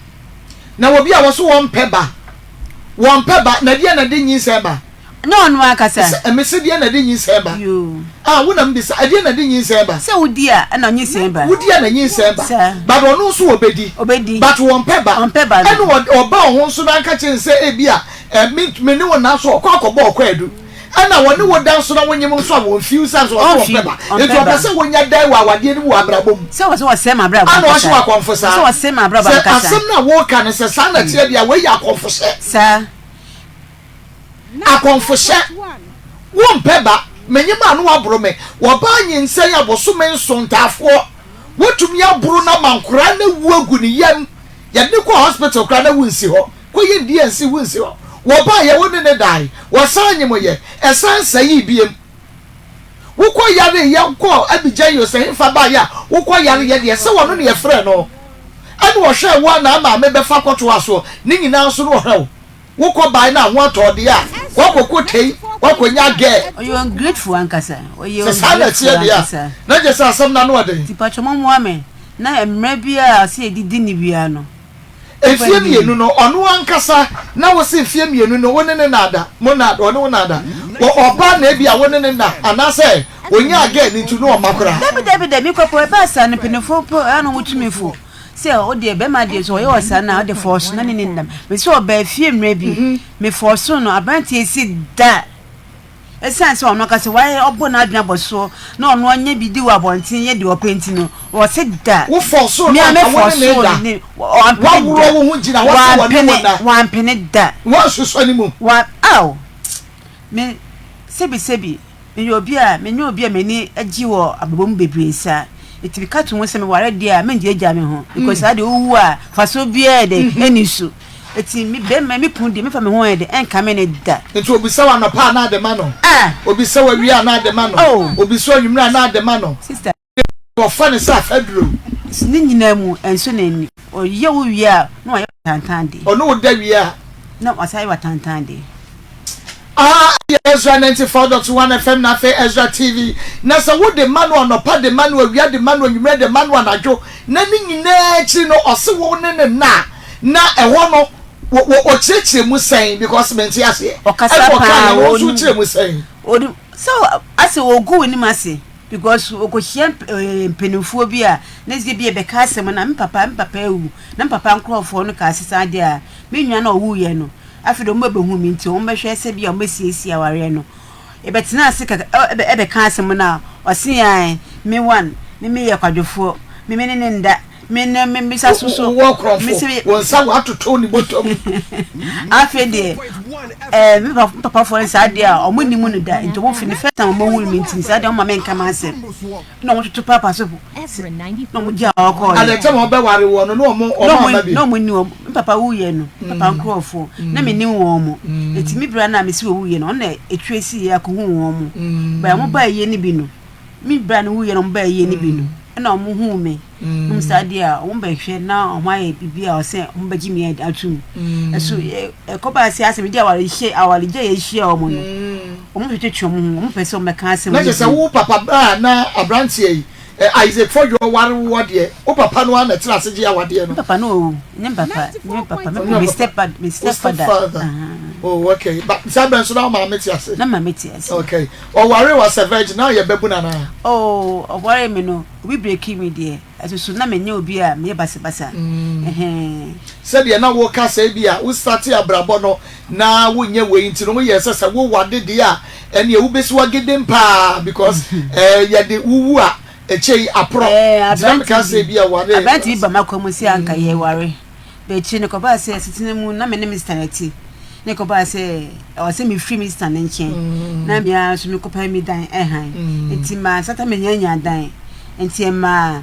Na obi a wɔso wɔmpɛ ba, wɔmpɛ ba, na deɛ na ɛde nyinsɛn ba? Nyɛ ɔno ankasa. Sɛ mese deɛ na ɛde nyinsɛn ba? Yoo. Ah, wo na mebisa, ɛdeɛ na ɛde nyinsɛn ba? Sɛ wodi a ɛna nyinsɛn ba. Wodi a na nyinsɛn ba. Saa. But ɔno nso ɔbɛdi. Ɔbɛdi. But wɔmpɛ ba. Ɔmpɛ ba no. Ɛna ɔba wo ho nso na anka kyerɛ no sɛ ebi a. ɛ me me ne wo na so ɔkɔ akɔbɔ ɔkɔ adu ɛna wɔne wo da nso na wonyem nso a wɔn fiw sɛ nso ɔsɛ wɔpɛ ba nti ɔpɛ sɛ wonya dan wɔ awadeɛ no mu wɔ abrabɔ mu sɛ wɔsɛ wɔsɛe m'abrabɔ ana ɔhyɛ wɔ akɔmfo saa sɛ wɔsɛe m'abrabɔ sɛ asɛm no a wɔka no sɛ saa na teɛ deɛ wei yɛ akɔmfohyɛ saa. Akɔmfohyɛ, Wompɛ ba, menyem a na woaboro me, wɔbaa nyinsɛn a bosome nson ntaafoɔ, woatumi aboro no ama nkoraa no awu agu ne yam, yɛde no kɔɔ hospital koraa na wonsi hɔ, kɔyɛ no DNC wonsi hɔ, wɔbaeɛ wo ne no dae, wɔsan nyemoyɛ, ɛsan sɛee biem. Wokɔ yareyɛ wokɔɔ Abidjan yi o sɛ henfa baeɛ a wokɔ yareyɛ deɛ sɛ wɔno ne yɛfrɛɛ no ɛna ɔhwɛɛ wo a na maame bɛfa kɔtoa soɔ ne nyinaa nso no ɔhwɛ wo. Wo kɔ bae na ho atɔ wo deɛ a, woakɔ kotei, woakɔ nya gɛɛ. Ɔyɛ ungrateful ankasa. Ɔyɛ Sɛ saa na ungrateful ɛteɛ deɛ a, ankasa. na kyerɛ sɛ asɛm no ano ɔden. Nti patrɔ mo mmoa me na mmerɛ biara a ɔsɛ yɛde di no biara no. Mfeɛ mmienu no, ɔno ankasa na wo se mfeɛ mmienu no wo ne no na ada, mo na, ɔne wo na ada. Wɔ ɔba na ebia wo ne no nna anaasɛ ɔnyaa gɛɛ no nti no ɔmma koraa. Dabi dabi dabi mekɔ po ɛbaa saa no mpanyinfoɔ po ɛyɛ a na wɔn tumi fo. Sɛ wo deɛ bɛrima deɛ sɛ ɔyɛ ɔsaa no a wode fɔɔso na ne ne nnam. Me sɛ ɔbaa fie mmerɛ bi me fɔɔso no aberanteɛ si da ɛsiane sɛ ɔno ankasa wayɛ ɔbɔ n'adwene abɔ soɔ na ɔno anya bi di wɔ abɔnten yɛ deɛ ɔpɛ nti no ɔse da. Wo fɔɔso no Me a me anka wo ne ne fɔɔso da. ne wampene da. Waworɔ wo ho gyina hɔ sɛ wɔne wo Wampene nna. wampene da. Wansusɔ ne mu. Wa aw me sɛbi sɛbi. Meyɛ obi a mennyɛ obi a m'ani gye wɔ abrabɔ mu bebree saa. Enti meka to ho sɛ meware deɛ a mengyaagyaa me ho because saa deɛ wowu a mfasoɔ biara yɛ dɛ ɛnni so. Enti me bɛrima me kunu deɛ memfa me ho nyɛ dɛ ɛnkame no da. Nti obisa wo anɔpa a na ade ma no, Ah! obisa wo awia a na ade ma no, Oh! obisa wo anwummere a na ade ma no. Sister. Wɔfa no sɛ afaduro. Ne nyinaa mu, ɛnsɔ n'ani. Ɔyɛ wo wie a, na wayɛ wo atantan de. Ɔne wo da wie a. Na wasan ayɛ wo atantan de. Aha yɛ Ezra 94.1 FM na afei Ezra TV. Na sɛ wo de ma no anɔpa, de ma no awia, de ma no anwummerɛ, de ma no anadwo, na ne nyinaa akyiri no ɔse wo ne no nna a, na ɛhɔ no wɔ wɔ ɔkyerɛkyerɛ mu sɛn? Because mente aseɛ. Ɔkasa Ɛna ɔkaeɛ paa, no, wo nso ɔnim. wokyerɛ mu sɛn? Ɔnim sɛ asɛ ɔgu w'anim ase. Because ɔkɔhyia mpanimfoɔ bi a na sɛ bi ɛbɛka asɛm no a, me papa me papa awu na me papa nkurɔfoɔ no kaa sɛ saa deɛ a me nua no a ɔwuiɛ no afei deɛ wɔbɛbɛhu me nti wɔbɛhwɛ sɛ bi a wɔbɛsiesie awareɛ no. Yɛbɛtena ase kɛkɛ ɛbɛka asɛm no a ɔse ae me one me meyɛ kwadwofoɔ me me ne ne nda Me ne me bisa so so. Wowɔ korɔmfo, wo nsa wɔatoto ne bɔtɔ mu. Afei deɛ ɛɛ me papa papafoɔ no saa deɛ a wɔn nni mu no da nti wɔn fi ne first time wɔn hu mi nti saa deɛ wɔn ma me nka m'asɛm na wɔn toto paapa so na wɔn gya ɔkɔɔ yɛ. Adɛtɛm wɔn bɛware wɔn no na wɔn wɔn ama bi. Na wɔn ni wɔn me papa wu yɛ no me papa nkorɔfoɔ na me nim wɔn mo eti me bra na me si wɔ wu yɛ no wɔn na etwa esi yɛ akɔhu wɔn mo bɛn wɔn ba yie no bi no. Me bra no wuiɛ na wɔn baa ayie no bi no, ɛna wɔn huu me. Na wɔn saa deɛ a wɔn bɛhwɛ na wɔn ayɛ biribi a ɔsɛ wɔn bɛgye me atum. Ɛso ɛkɔbaa sɛ asɛ mede aware hyɛ awaregya yɛ ahyia wɔn no, wɔn twetwetwe wɔn ho, wɔn pɛ sɛ wɔn bɛka asɛm Na kyerɛ sɛ wo papa bra a na aberanteɛ yi Isaac Fodwo ware woɔ deɛ, wo papa no ara na ɛtena ase gye awadeɛ no? Me papa no owu, nyɛ me papa, nyɛ me papa, me step me step father. Oh okay, but saa berɛ nso na wo maame te ase? Na maame te ase. Okay. Ɔwaree wo as a virgin na ɔyɛ babun anaa? Oh, ɔwaree me no, obi breakii me deɛ, ɛso so na menyɛ obi a meyɛ basabasa. Ɛhɛn. Sɛdeɛ na woka sɛ ebia wo startee abrabɔ no na wonyɛ wei nti no woyɛɛ sɛ sɛ wowade deɛ a ɛneɛ wobɛsi w'agedem paa because eh, yɛde wowu a ɛkyɛ yi aporɔ. Ɛɛ, Nti na meka aberante sɛ bi, ebia waree. aberante bi ba m'akwan mu sɛ anka yɛware. But akyire no ɛkɔbaa sɛ asetena mu na me ne me sista na ɛte. Na ɛkɔbaa sɛ ɛwɔ sɛ mefiri me sista no nkyɛn na me ara nso mekɔpɛ me dan hann. Nti mansata menyanyaa dan. Nti ɛmaa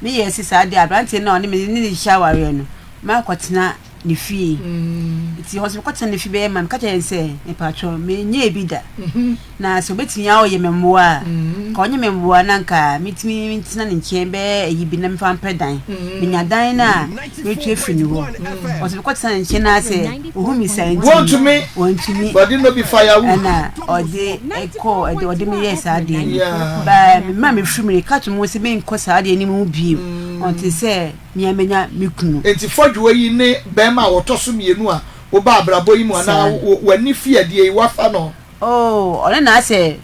meyɛɛ sɛ saa deɛ aberanteɛ no a ɔne me ne no hyia awareɛ no makɔtena ne fie. Nti hɔ nso mekɔtena ne fie bɛyɛ ma meka kyerɛ no sɛ mepaatwɔ menyɛɛ bi da. Na sɛ obetumi ayɛ me mmoa a, nka ɔnyɛ me mmoa na nka metumi ntena ne nkyɛn bɛyɛ ayi bi na memfa mpɛ dan. Menya dan no a, metu afiri ne hɔ. Ɔsɛ mekɔtena ne nkyɛn na sɛ ohu me saa nti, Wɔntumi. wɔntumi. Wɔde no bi firewood. Ɛna ɔde ɛkɔ ɛde ɔde me yɛɛ saa adeɛ no. Yeah. Baa me ma mefiri mu no, ka to mu sɛ menkɔ saa adeɛ no mu bio until sɛ me ara menya me kunu. Enti Fɔdwoɔ yi ne bɛrima a ɔtɔ so mmienu a wobaa abrabɔ yi mu anaa Saa. w'ani fi adie yi woafa no? Oh, ɔno na asɛ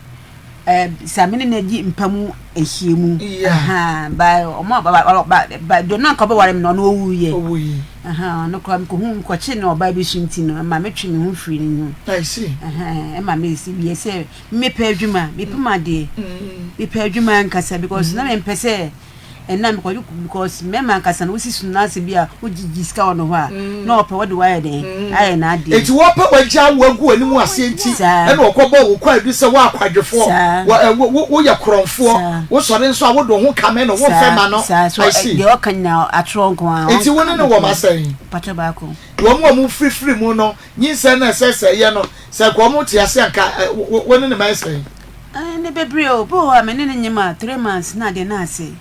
Sɛ me ne no adi mpa mu nhyiamu. Ba ɔmo a ba ba ba deɛ ɔno anka ɔbɛware me no ɔno owuiɛ. Owuiɛ. Ɔno koraa mekɔhu mekɔkye no ɔbaa bi so nti no ɛma metwe me ho firi ne ho. I see. Ɛma me si yɛ sɛ mepɛ adwuma mepɛ mu adeɛ. Mepɛ adwuma ankasa because na mempɛ sɛ. Ɛna mekɔgye because mmarima ankasa no wosi so na asɛ bi a wogyegye sika wɔ ne hɔ a mm. na ɔpɛ wɔde wayɛ dɛn mm. ayɛ n'adeɛ. Eti wɔpɛ wagya wo agu w'anim aseɛ nti ɛna ɔkɔbɔ wo kwaadu sɛ woakwadwofoɔ woyɛ korɔmfoɔ wosɔre nso a wode wo ho kame no womfɛ ma no. I see. Deɛ ɔka nyinaa atorɔ nko ara. Eti wo ne no wɔ ma sɛn? Patro baako. Wɔn a wɔfirifiri mu no nyinsɛn na ɛsɛ sɛ ɛyɛ no sɛ nka wɔn te ase anka wo ne ne ma ɛsɛn? Ɛɛ bebree o, bi wɔ hɔ a me ne no nyem a 3 months na adeɛ no ase.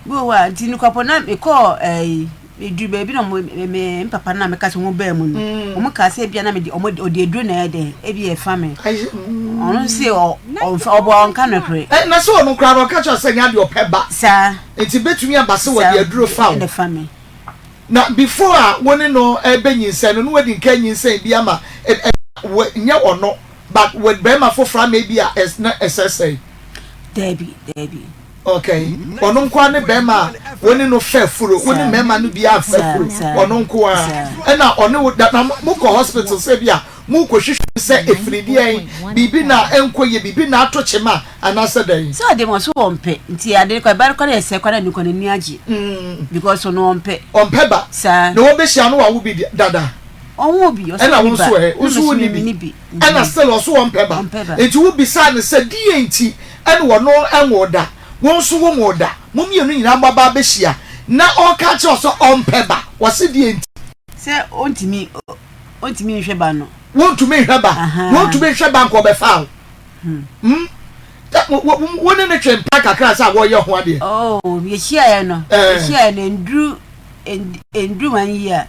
Bi wɔ hɔ a nti nokwapɔ na mekɔɔ ɛɛ meduru baabi na ɔmo me me papa no a meka sɛ ɔmo baa mu no ɔmo kaa sɛ ebia na mede ɔmo ɔde aduro na ɛyɛ dɛn ebi ɛfa me. Ɔno nso ɔ ɔnfa ɔbɔ ɔnka nokorɛ. Ɛ na sɛ ɔno koraa no ɔka kyerɛ sɛ nyɛ adeɛ ɔpɛ ba. Saa. Nti betumi aba sɛ wɔde aduro fa wo. Ɛna ɛfa me. Na before a wo ne no ɛbɛnyinsɛn no na wadi nka anyinsɛn bi ama ɛ ɛ wɔ nyɛ ɔno. But with bɛrima foforɔ ama ebi a na ɛsɛ sɛn? Daabi, daabi. Okay, ɔno nko ara ne bɛrima a wo ne no fɛ furo, wo ne mmarima no biara nfɛ furo, ɔno nko ara. Ɛna ɔne wo da, na mo kɔ hospital sɛ bi a mo kɔ hwehwɛ mu sɛ efiri deɛn, biribi na ɛnkɔ yie, biribi na ato kyema anaasɛ dɛn? Sɛ ɔde ma ɔso ɔmpɛ, nti ade kɔ ɛba kɔ na ɛsɛ kɔ na nipa n'ani agye. Because ɔno ɔmpɛ. Ɔmpɛ ba. Saa. Na wɔbɛhyia no wawo bi dada. Ɔnwo bi, ɔsɛ ɔnni ba. Ɛna wo nso ɛ, wo nso wonni bi. Ɛna still ɔso ɔmpɛ ba. Nti wo bisaa no sɛ deɛn nti ɛna ɔno ɛnwoo da, wo nso wo nwoo da, mo mmienu nyinaa mo aba abɛhyia na ɔreka akyerɛ wo sɛ ɔmpɛ ba, ɔse deɛn nti? Sɛ ɔntumi, ɔntumi nhwɛ ba no. Wontumi nhwɛ ba, wontumi nhwɛ ba nka ɔbɛfa wo. Hmm? Wo ne no twe mpa kakra sɛ wɔyɛ ho adeɛ. Oh, yɛhyiaeɛ no, yɛhyiaeɛ no nduru nduru one year.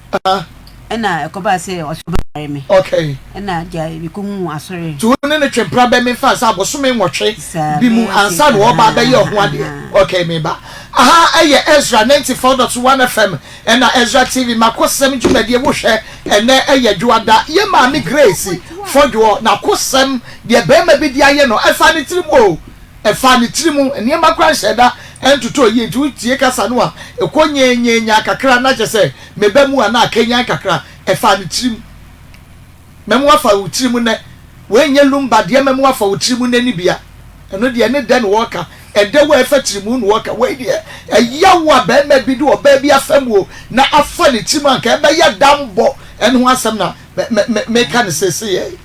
Ɛna ɛkɔbaa sɛ ɔsɛ ɔbɛware me. Okay. Ɛna gya mekɔhu asɔre. Nti wo ne no twe mpra bɛ memfa sɛ abosome 8 bi mu ansa na ɔba abɛyɛ ɔho adeɛ. Okay, meba. Aha ɛyɛ Ezra 94.1 FM ɛna Ezra TV makosɛm dwumadie wohwɛ ɛnɛ ɛyɛ dwoada. Yɛ maame Grace Fɔdwoɔ n'akosɛm deɛ bɛrima bi de ayɛ no ɛfa ne tirim o. Ɛfaa ne tiri mu, nneɛma koraa nhyɛɛ da ntotɔɔ yie nti wotie kasa no a, ɛkɔ nyeenyeenyaa kakra na kyerɛ sɛ meba mu a na akanyan kakra. Ɛfaa ne tiri mu. Mɛma woafa wo tiri mu nnɛ. Wei nyɛ lumba deɛ mɛma woafa wo tiri mu nnɛ no bi a. Ɛno deɛ ne dɛ na wɔreka. Ɛdɛw a ɛfa tiri mu na wɔreka. Wei deɛ ɛyaw a barima bi de ɔbaa bi afa mu o na afa ne tiri mu a anka ɛbɛyɛ dammɔ ɛno ho asɛm na meka no seesei yi.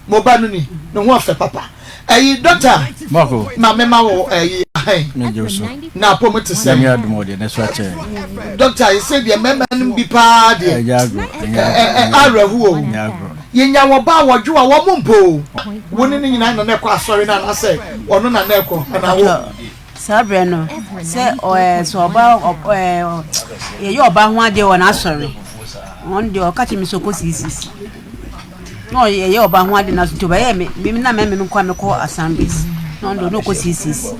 Mo ba no ni, ne ho ɔfɛ papa. Ɛyi dɔkta. Mako. Ma me ma wo ɛyi ahan. Me gye so. Na apɔ te sɛ. Nyame adum ɔdeɛ ne so akyɛ. Dɔkta yi sɛ deɛ mmarima no bi paa deɛ. Ɛnyɛ agorɔ. Ɛ awerɛho o. Ɛnyɛ agorɔ. Yɛnya wɔ ba a wɔdwo a wɔn mpo o. Wo ne ne nyinaa na na ɛkɔ asɔre no anaasɛ ɔno na na ɛkɔ anaa wo. Saa berɛ no, sɛ ɔɛ sɛ ɔba ɔɛ yɛyɛ ɔba ho adeɛ wɔ n'asɔre. Ɔno deɛ ɔka kyerɛ me sɛ ɔkɔ CCC. Na ɔyɛ ɔba ho ade na nti ɔbɛyɛ me me na mɛmɛ me nkɔ a mekɔ assemblies. Na ɔno deɛ ɔno ɔkɔ CCC.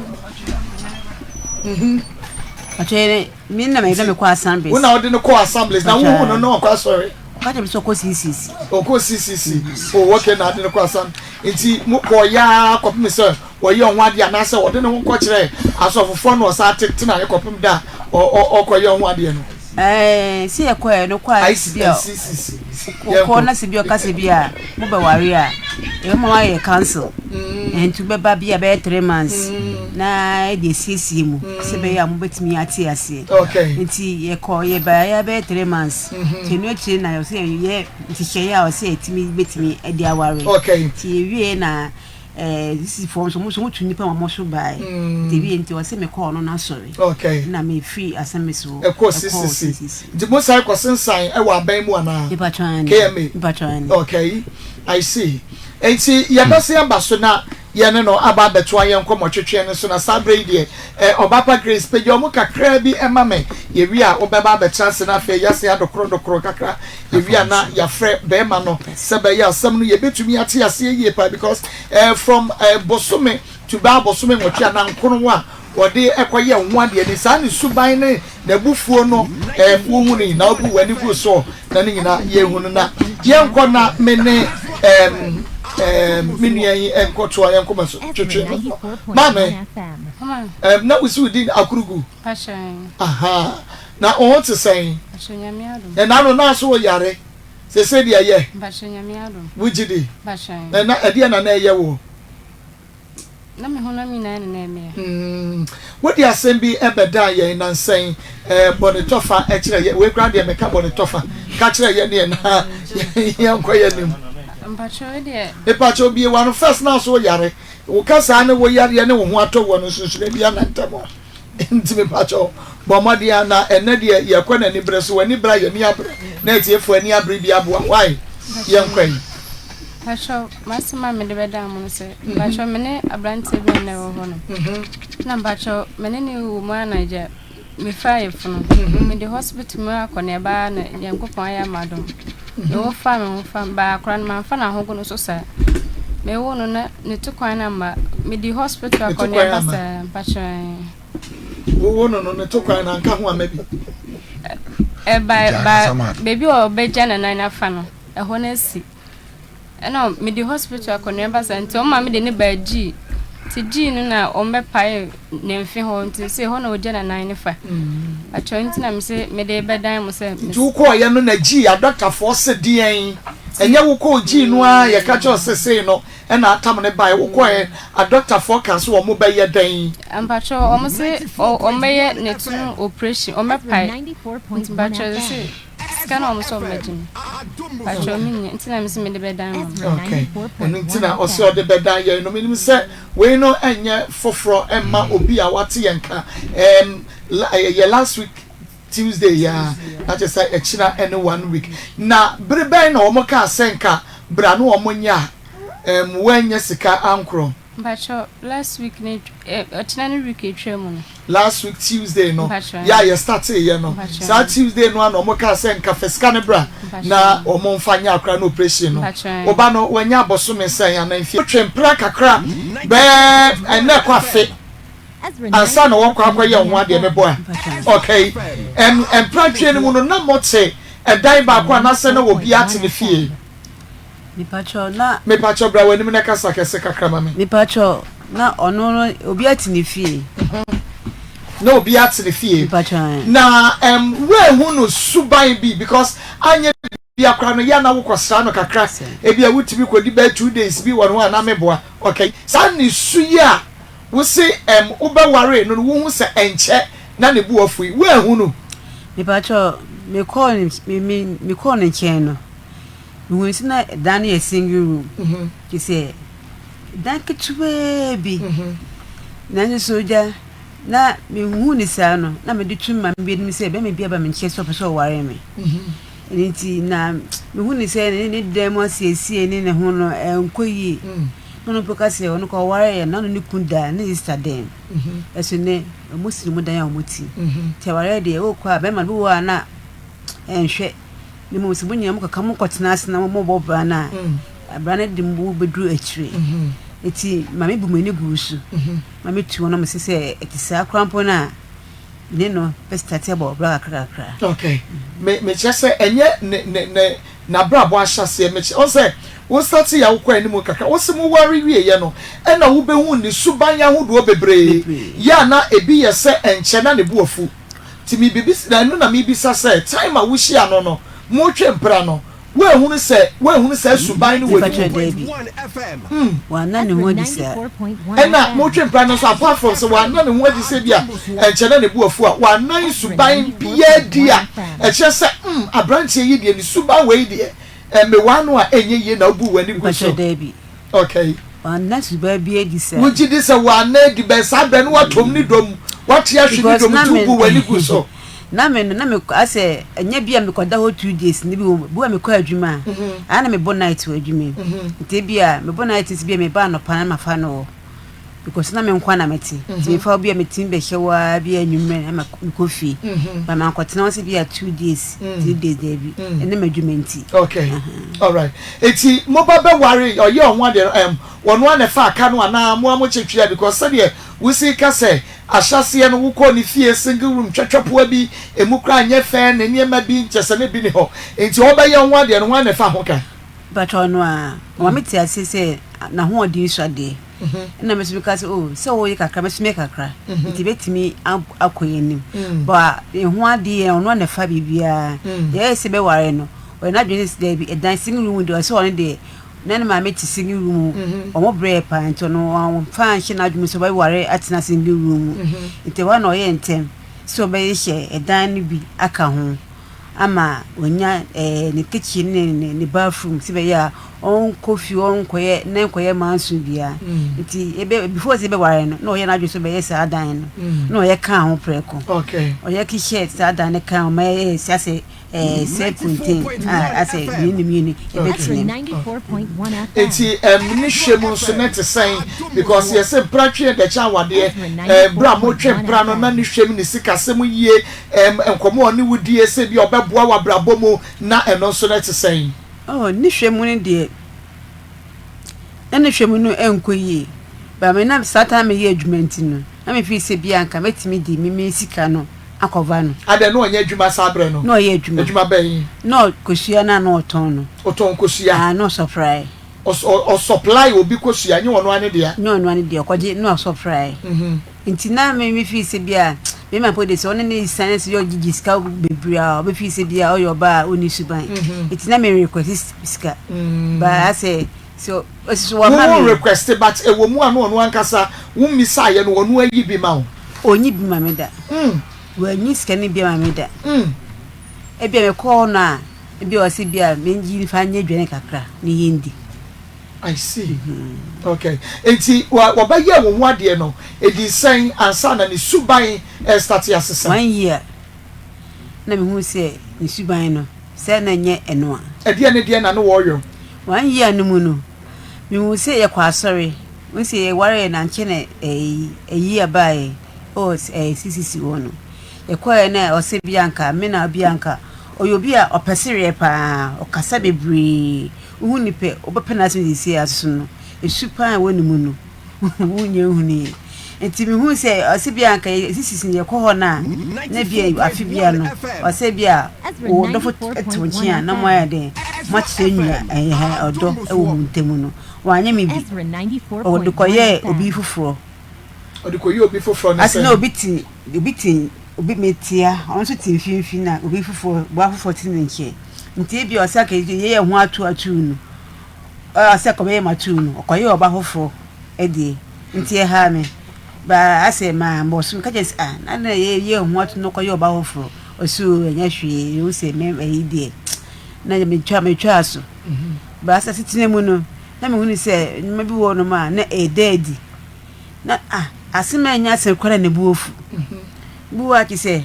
Ɔkyerɛ me na mɛyɛ mekɔ assemblies. Wo na ɔde no kɔ assemblies na wohu no na ɔkɔ asɔre. Ɔka kyerɛ me sɛ ɔkɔ CCC. Ɔkɔ CCC. Oh okay na ade no kɔ assembly. Nti mo kɔ yaa kɔpem sɛ wɔyɛ ɔho adeɛ anaasɛ ɔde ne ho kɔkyerɛ asɔfofoɔ na ɔsan te tenaeɛ kɔpem da a ɔkɔyɛ ɔho adeɛ no. Ɛɛ sɛ yɛkɔɛ no kɔ a bi a kɔkɔ na sɛ bi ɔka sɛ bi a mobɛware a ɛbɛma wayɛ council ɛnti wobɛba bi a bɛyɛ 3 months na ɛde asiesie mu sɛ bɛyɛ a mobɛtumi ate aseɛ. Nti yɛkɔ yɛbaeɛ bɛyɛ 3 months nti ɛno akyire na ɔsɛ yɛyɛ nhyehyɛeɛ a ɔsɛ yɛtumi bɛtumi de aware. Nti yɛwie na sisifoɔ nso ɔmo nso ɔmo tu nnipa ma ɔmo so baeɛ. Nti ewie nti ɔsɛ mekɔɔ ɔno n'asɔre. Na mefiri asɛm so ɛkɔɔ CCC. Nti mo san kɔ sensan ɛwɔ aban mu anaa? KMA. Okay, I see. Nti yɛbɛsen aba so na yɛne no aba abɛtoa yɛn nkɔmmɔtwetwe no so na saa berɛ yi deɛ Ɔbaapa Grace pagya ɔmo kakraa bi ma me. Yɛwie a wobɛba abɛtena ase na afei yɛasen adokoro dokoro kakra. Yɛwie a na yɛafrɛ bɛrima no sɛ bɛyɛ asɛm no yɛbɛtumi ate aseɛ yie paa because from bosome to bɛa bosome 8 anaa 9 a wɔde ɛkɔyɛ ho adeɛ ne saa ne suban ne n'abufuo no wohu no nyinaa wobu w'ani gu so na ne nyinaa yɛhu no na yɛnkɔ na me ne. ɛɛm me nua yi nkɔtoa yɛn nkɔmɔ so twetwe no. Maame, ɛɛm na wosi wo din Akurugu? Aha, na wo ho te sɛn? Ɛna no na so yare, sese deɛ yɛ? Wogye di? Ɛna ɛdeɛ na na ɛyɛ woɔ? Na me honam nyinaa ne na ɛmea. Mm, wode asɛm bi bɛdan yɛn nnansa yi, eh, bɔ ne tɔfa kyerɛ yɛn. Wei koraa deɛ meka bɔ ne tɔfa. Ka kyerɛ yɛn deɛ na yɛnkɔ yɛn anim. Mpakyɛ wei deɛ. Mepakyɛ bie w'ano first na so yare. Wo kasaa ne wo yareɛ ne wo ho atɔ woɔ no nsunsunoɛ biara nna ntam hɔ. Nti mepakyɛ bɔ mmɔden a na ɛnɛ deɛ yɛkɔ n'ani berɛ so. W'ani berɛ a yɛn ani abrɛ na atiefoɔ ani abere bi aboa. Why? Yɛnkɔ yi. Mpakyɛw, m'asɛm a mede bɛdan mo no sɛ, mpakyɛw me ne aberanteɛ bi a na ɛwɔ hɔ no, na mpakyɛw me ne ne wɔ mu a na agya mefaa yɛfunu, mede hospital mu akɔneaba ara na Nyankopɔn ayɛ ama adom. Mewo faa me ho fa baa akora no mamfa n'ahogo no so saa. Mewo no na ne to kwan no amma, mede hospital Ne to kwan akɔneaba amma. saa mpakyɛw. Wowo no no ne to kwan no anka ho amma bi. Ɛba Gya ba ankasa ma no. baabi a ɔbɛgya ne nan afa no, ɛhɔ no asi. Ɛna mede hospital akɔneaba saa nti ɔma mede ne baa G. Nti G no na ɔmbɛpae ne mfe hɔ nti sɛ hɔ na ɔgya ne nan no fa. Atwa nti na mese mede bɛdan mo sɛ. Nti wokɔɔyɛ no na G adɔktafoɔ se deɛn? Ɛnyɛ wokɔɔ G no ara yɛka kyerɛ wo sɛ sei no ɛna atam no baeɛ wokɔɔɛ adɔktafoɔ kaa sɛ wɔn bɛyɛ dɛn? Mpakyɛw wɔn se wɔn bɛyɛ ne to no operation wɔn bɛpae nti mpakyɛw sɛ Sika na wɔn sɛ wɔn bɛgye me. Patrɔ mi nya nti na mi sɛ mi de bɛdan mo. Okay, ɛno nti na ɔsɛ ɔde bɛdan yɛn no. Menim sɛ wei no ɛnyɛ foforɔ ɛmma obi a wate yɛn ka. Ɛm, yɛ last week Tuesday ya, na kyerɛ sɛ ɛkyina ɛne one week. Na bere bɛn na wɔn kaa sɛ nka bra no wɔn nyɛ a, ɛm, wɔanya sika ankorɔ? Mpakyɛw last week ne eh, ɔkyena ne week etwa mu no. Last week Tuesday no, Mpakyɛw. yɛ a yɛ startee yɛ no, Mpakyɛw. saa Tuesday no a na wɔn kaa sɛ nka fa sika no bra Mpakyɛw. na wɔn nfa nyɛ akora no operation no. Mpakyɛw. Wo ba no wanya abosome sɛn anaa mfie? Wotwe mpra kakra bɛɛ ɛnna ɛkɔ afe ansa na wɔkɔ akɔyɛ ho adeɛ mebɔ a. Okay, ɛm mpratwe no mu no na mote ɛdan baako anaasɛ na obiara te ne fie? Mepakyɛw na. Mepakyɛw bra w'anim na kasa kɛse kakra ma me. Mepakyɛw na ɔno no obi ate ne fie. Na obi ate ne fie. Mepakyɛw. Na ɛm woehu no suban bi because anyɛ bia koraa no yɛ na wokɔ sra no kakra ebi a wotumi kɔdi bɛyɛ 2 days bi wɔ no ho a na meboa okay saa ne su yi a wose ɛm wobɛware no no wohu sɛ ɛnkyɛ na ne bo afu yi woehu no. Mepakyɛw mekɔɔ ne me mekɔɔ ne nkyɛn no. Mehuu sɛ na dan no yɛ single room, kyerɛ sɛ dan ketewaa bi. Nanso so gya na mehuu no saa no, na mede to maame bi anim sɛ bɛrima bi aba me nkyɛn sɛ ɔpɛ sɛ ɔware me. Ɛno nti na mehu no sɛ ne dan mu asiesie ne ne ho no ɛnkɔ yie. Na ɔno mpo ka sɛ ɔno kɔ ɔware yɛ na ɔno ne kun da ne sista dan mu. Ɛso nnɛ wɔn si wɔn dan a wɔte. Nti awareɛ deɛ wokɔ a bɛrima no bi wɔ hɔ a na ɛnhwɛ. Na mmom sɛ mo nyinaa mokɔka mokɔtena ase na mobɔ bra no a, bra no de mo bɛduru akyire. Enti ma mebu m'ani guu so ma metu wɔn mese sɛ ɛte saa koraa mpo no a, me ne no bɛstate abɔ bra kakrakakra. Okay. Me mekyerɛ sɛ ɛnyɛ ne ne ne n'abrabɔ ahyɛaseɛ mekyerɛ ɔn sɛ wo starte yɛ wokɔ anim kakra wo se mo ware wieɛ no ɛna wobɛhu ne suban ahodoɔ bebree yɛ a na ebi yɛ sɛ ɛnkyɛ na ne bo afu. Nti mebibis na ɛno na mebisa sɛ time a wohyia no no motwe mpra no woanhunu sɛ woanhunu saa suban no wɔ ne Mepakyɛ mu? daabi. Hmm. Wanna ne ho adi saa. Ɛna motwe mpra no nso apart from sɛ wanna ne ho adi sɛ bi a ɛnkyɛ na ne bo afu a wannan suban biaa adi a ɛkyerɛ sɛ hmm abranteɛ yi deɛ ne suban wei deɛ mewaa no a ɛnyɛ yie na wobuu w'ani guu Mepakyɛ so? daabi. Okay. Wanna suban bi adi saa. Wogye di sɛ wanna adi bɛn saa berɛ no woatom ne dɔ mu, woate ahwe ne Because dɔ mu na nti me wobuu w'ani guu so? na me no na me asɛ ɛnyɛ bi a mekɔda hɔ 2 days ne bi wɔ bi a mekɔ adwuma a ayɛ na mebɔ night wɔ adwuma mu nti ebi a mebɔ night nti bi a meba anɔpa na mafa no wɔ because na me nko na mete nti mefa bi a metumi bɛhyɛ hɔ ara bi a anwummerɛ na mekɔ fie ba mankɔtena hɔ sɛ bi a 2 days 3 days daabi ɛne m'adwuma nti. Okay, alright. Eti mo ba bɛware ɔyɛ ɔho adeɛ no ɛm wɔn a na ɛfa aka no anaa mo a mo kye twea because sɛdeɛ wosi ka sɛ ahyɛaseɛ no wokɔɔ ne fie single room twɛtwɛpoa bi emu koraa nyɛ fɛ ne nneɛma bi nkyɛ sɛ ne bi ne hɔ nti ɔbɛyɛ ho adeɛ no ho a na ɛfa ho ka. Mpakyɛw ɔno a, ɔma me te aseɛ sɛ n'ahoɔden sua deɛ. Ɛna me nso meka sɛ oh sɛ woyɛ kakra me nso meyɛ kakra nti bɛtumi akɔ yɛn anim. But ɛho adeɛ ɔno a na ɛfa biribiara. Yɛyɛ sɛ bɛware no, ɔyɛ n'adwene sɛ daabi ɛdan single room deɛ ɔsɛ ɔno deɛ na ne maame te single room mu wɔn brɛɛ paa nti ɔno wamfa anhyɛ n'adwene mu sɛ ɔbɛware atena single room mu. Nti ɛhɔ na ɔyɛɛ ntɛm sɛ ɔbɛhyehyɛ ɛdan no bi aka ho. ama wanya ne kitchen ne ne ne bathroom sɛ bɛyɛ a ɔnkɔ fie ɔnkɔyɛ na nkɔyɛ manso biara mm. nti ebe before sɛ bɛware no na ɔyɛ n'adwene sɛ ɔbɛyɛ saa dan no mm. na ɔyɛ kaa ho prɛko ɔyɛ kihyɛ saa dan no kaa ho ma ɛyɛ sɛ asɛ ɛɛ sɛ contain a asɛ mmienu mmienu ɛbɛtena mu. Eti ɛm ne hwɛ mu nso ne te sɛn because yɛsɛ mpra twe dɛkyɛ awadeɛ ɛɛ bere a motwe mpra no na ne hwɛ mu ne sikasɛm yie Ɛm, nkɔmmɔ a ɔne wo die sɛ ebia ɔbɛboa w'abrabɔ mu, na ɛno nso no ɛte sɛn? Oh, ne hwɛ mu no deɛ, na ne hwɛ mu no ɛnkɔ yie. But me na saa time meyɛ adwuma nti no, na me feel sɛ bia anka mɛtumi de me me sika no akɔva no. Adɛn, na ɔnyɛ adwuma saa berɛ no? Na ɔyɛ adwuma. Adwuma bɛn? Na kosua no a na ɔtɔn no. Ɔtɔn kosua? Ah, na ɔsɔprae. Ɔs, ɔ, ɔsɔplae obi kosua, nyɛ ɔno ara ne dea? Nyɛ ɔno ara ne dea, ɔkɔgye na ɔsɔprae. Nti na me me feel sɛ bia bɛrima mpo de sɛ ɔne ne san sɛ yɛ ɔgyegye sika bebree a ɔbɛ feel sɛ bia ɔyɛ ɔbaa a ɔnni suban. Nti na me request sika. But asɛ sɛ ɔsi so wama me. Wo request but ɛwɔ mu a na ɔno ankasa wo mmisaeɛ no ɔno ayi bi ma wo. Ɔnyi bi ma me da. Wanyi sika no bi ama me da. Ebia me kɔɔ no a ebia ɔsɛ bia mengye mfa nyɛ aduane kakra na yɛndi. I see. Okay. Enti wɔbɛyɛɛ wo ho adeɛ no, ɛdii sɛn ansa na ne suban restate asesa? One year na mehuu sɛ ne suban no, sɛ na ɛnyɛ ɛno a. Ɛdeɛn ne deɛn na ne wɔyɔ? One year no mu no, mehuu sɛ yɛkɔ asɔre. Wohu sɛ yɛwareeɛ no ankyɛ na ɛyi ayi abaeɛ ɛwɔ ɛɛ CCC hɔ no. Yɛkɔeɛ na ɔsɛ bi anka me na bi anka ɔyɛ obi a ɔpɛ sereɛ paa, ɔkasa bebree. Wohu no pɛ, wobɛpɛ n'asɛm seesei ara so no, su paa a ɛwɔ ne mu no, wonnya nhunuiɛ. Nti mehuu sɛ ɔsɛ bi a anka yɛsisi no yɛkɔ hɔ no a, na bi a afe bia no, ɔsɛ bi a wo dɔfo te wo nkyɛn a na moayɛ dɛn, moakyerɛ nua ɛhɛ ɔdɔ wɔ mo ntam no. Wanyɛ me bi. Ɔde kɔyɛɛ obi foforɔ. Ɔde kɔyɛɛ obi foforɔ ne sɛn? Ase na obi te, obi te, obi metea, ɔno nso te mfimfini na obi foforɔ, boa foforɔ te ne nkyɛn. Nti ebia ɔsɛ anka yɛyɛ yɛn ho atuu atuu no, ɔsɛ anka ɔbɛyɛ m'atuu no, ɔkɔyɛɛ ɔba foforɔ deɛ, nti ɛhaa me. But asɛ mammɔ so, meka kyerɛɛ no sɛ ah, na adɛn na yɛyɛ yɛn ho atuu na ɔkɔyɛ ɔba foforɔ? Ɔse oo ɛnyɛ hwee, mehu sɛ me ayi deɛ, na metwa metwaa so. But asɛ asetena mu no, na mehunu sɛ nneɛma bi wɔ hɔnom a na ɛda adi. Na ah, asɛm a ɛnyɛ asɛm koraa na ne bo afu. Bi wɔ hɔ a kyerɛ sɛ,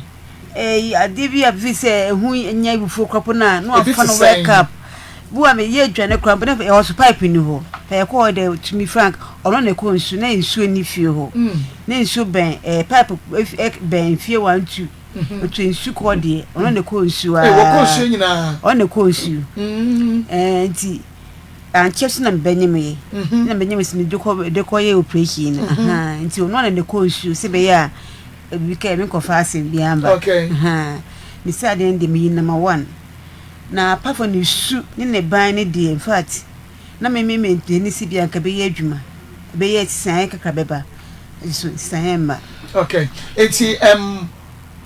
ɛyi adeɛ bi a fi sɛ ɛho nyɛ abufuo koraa mpo no a na wafa no wake up. Bi wɔ a meyɛ aduane koraa mpo na ɛwɔ so pipe ni hɔ. Pɛ yɛkɔ hɔ dɛ tumi frank ɔno na ɛkɔ nsuo na nsuo ni fie hɔ. Na nsuo bɛn ɛɛ pipe bɛn fie 1 2. Otu nsu kɔ deɛ ɔno na ɛkɔ nsuo aa. Wɔkɔ nsuo nyinaa. Ɔno na ɛkɔ nsuo. Ɛɛ nti ankyɛ so na mebɛnyem yɛ. Na mebɛnyem sɛ mede kɔ de kɔ yɛ operation no. Nti ɔno na ɛkɔ nsuo sɛ bɛyɛ a. Ebi kɛ me nkɔfa asɛm biara mba. Okay. Ahaa. Me sɛ adeɛ no deɛ meyi number one. Na apart from ne su ne ne ban ne deɛ in fact na me me maintain si bi anka ɛbɛyɛ adwuma. Ɛbɛyɛ nsesaeɛ kakra bɛba. Nso nsesaeɛ mma. Okay. Nti ɛm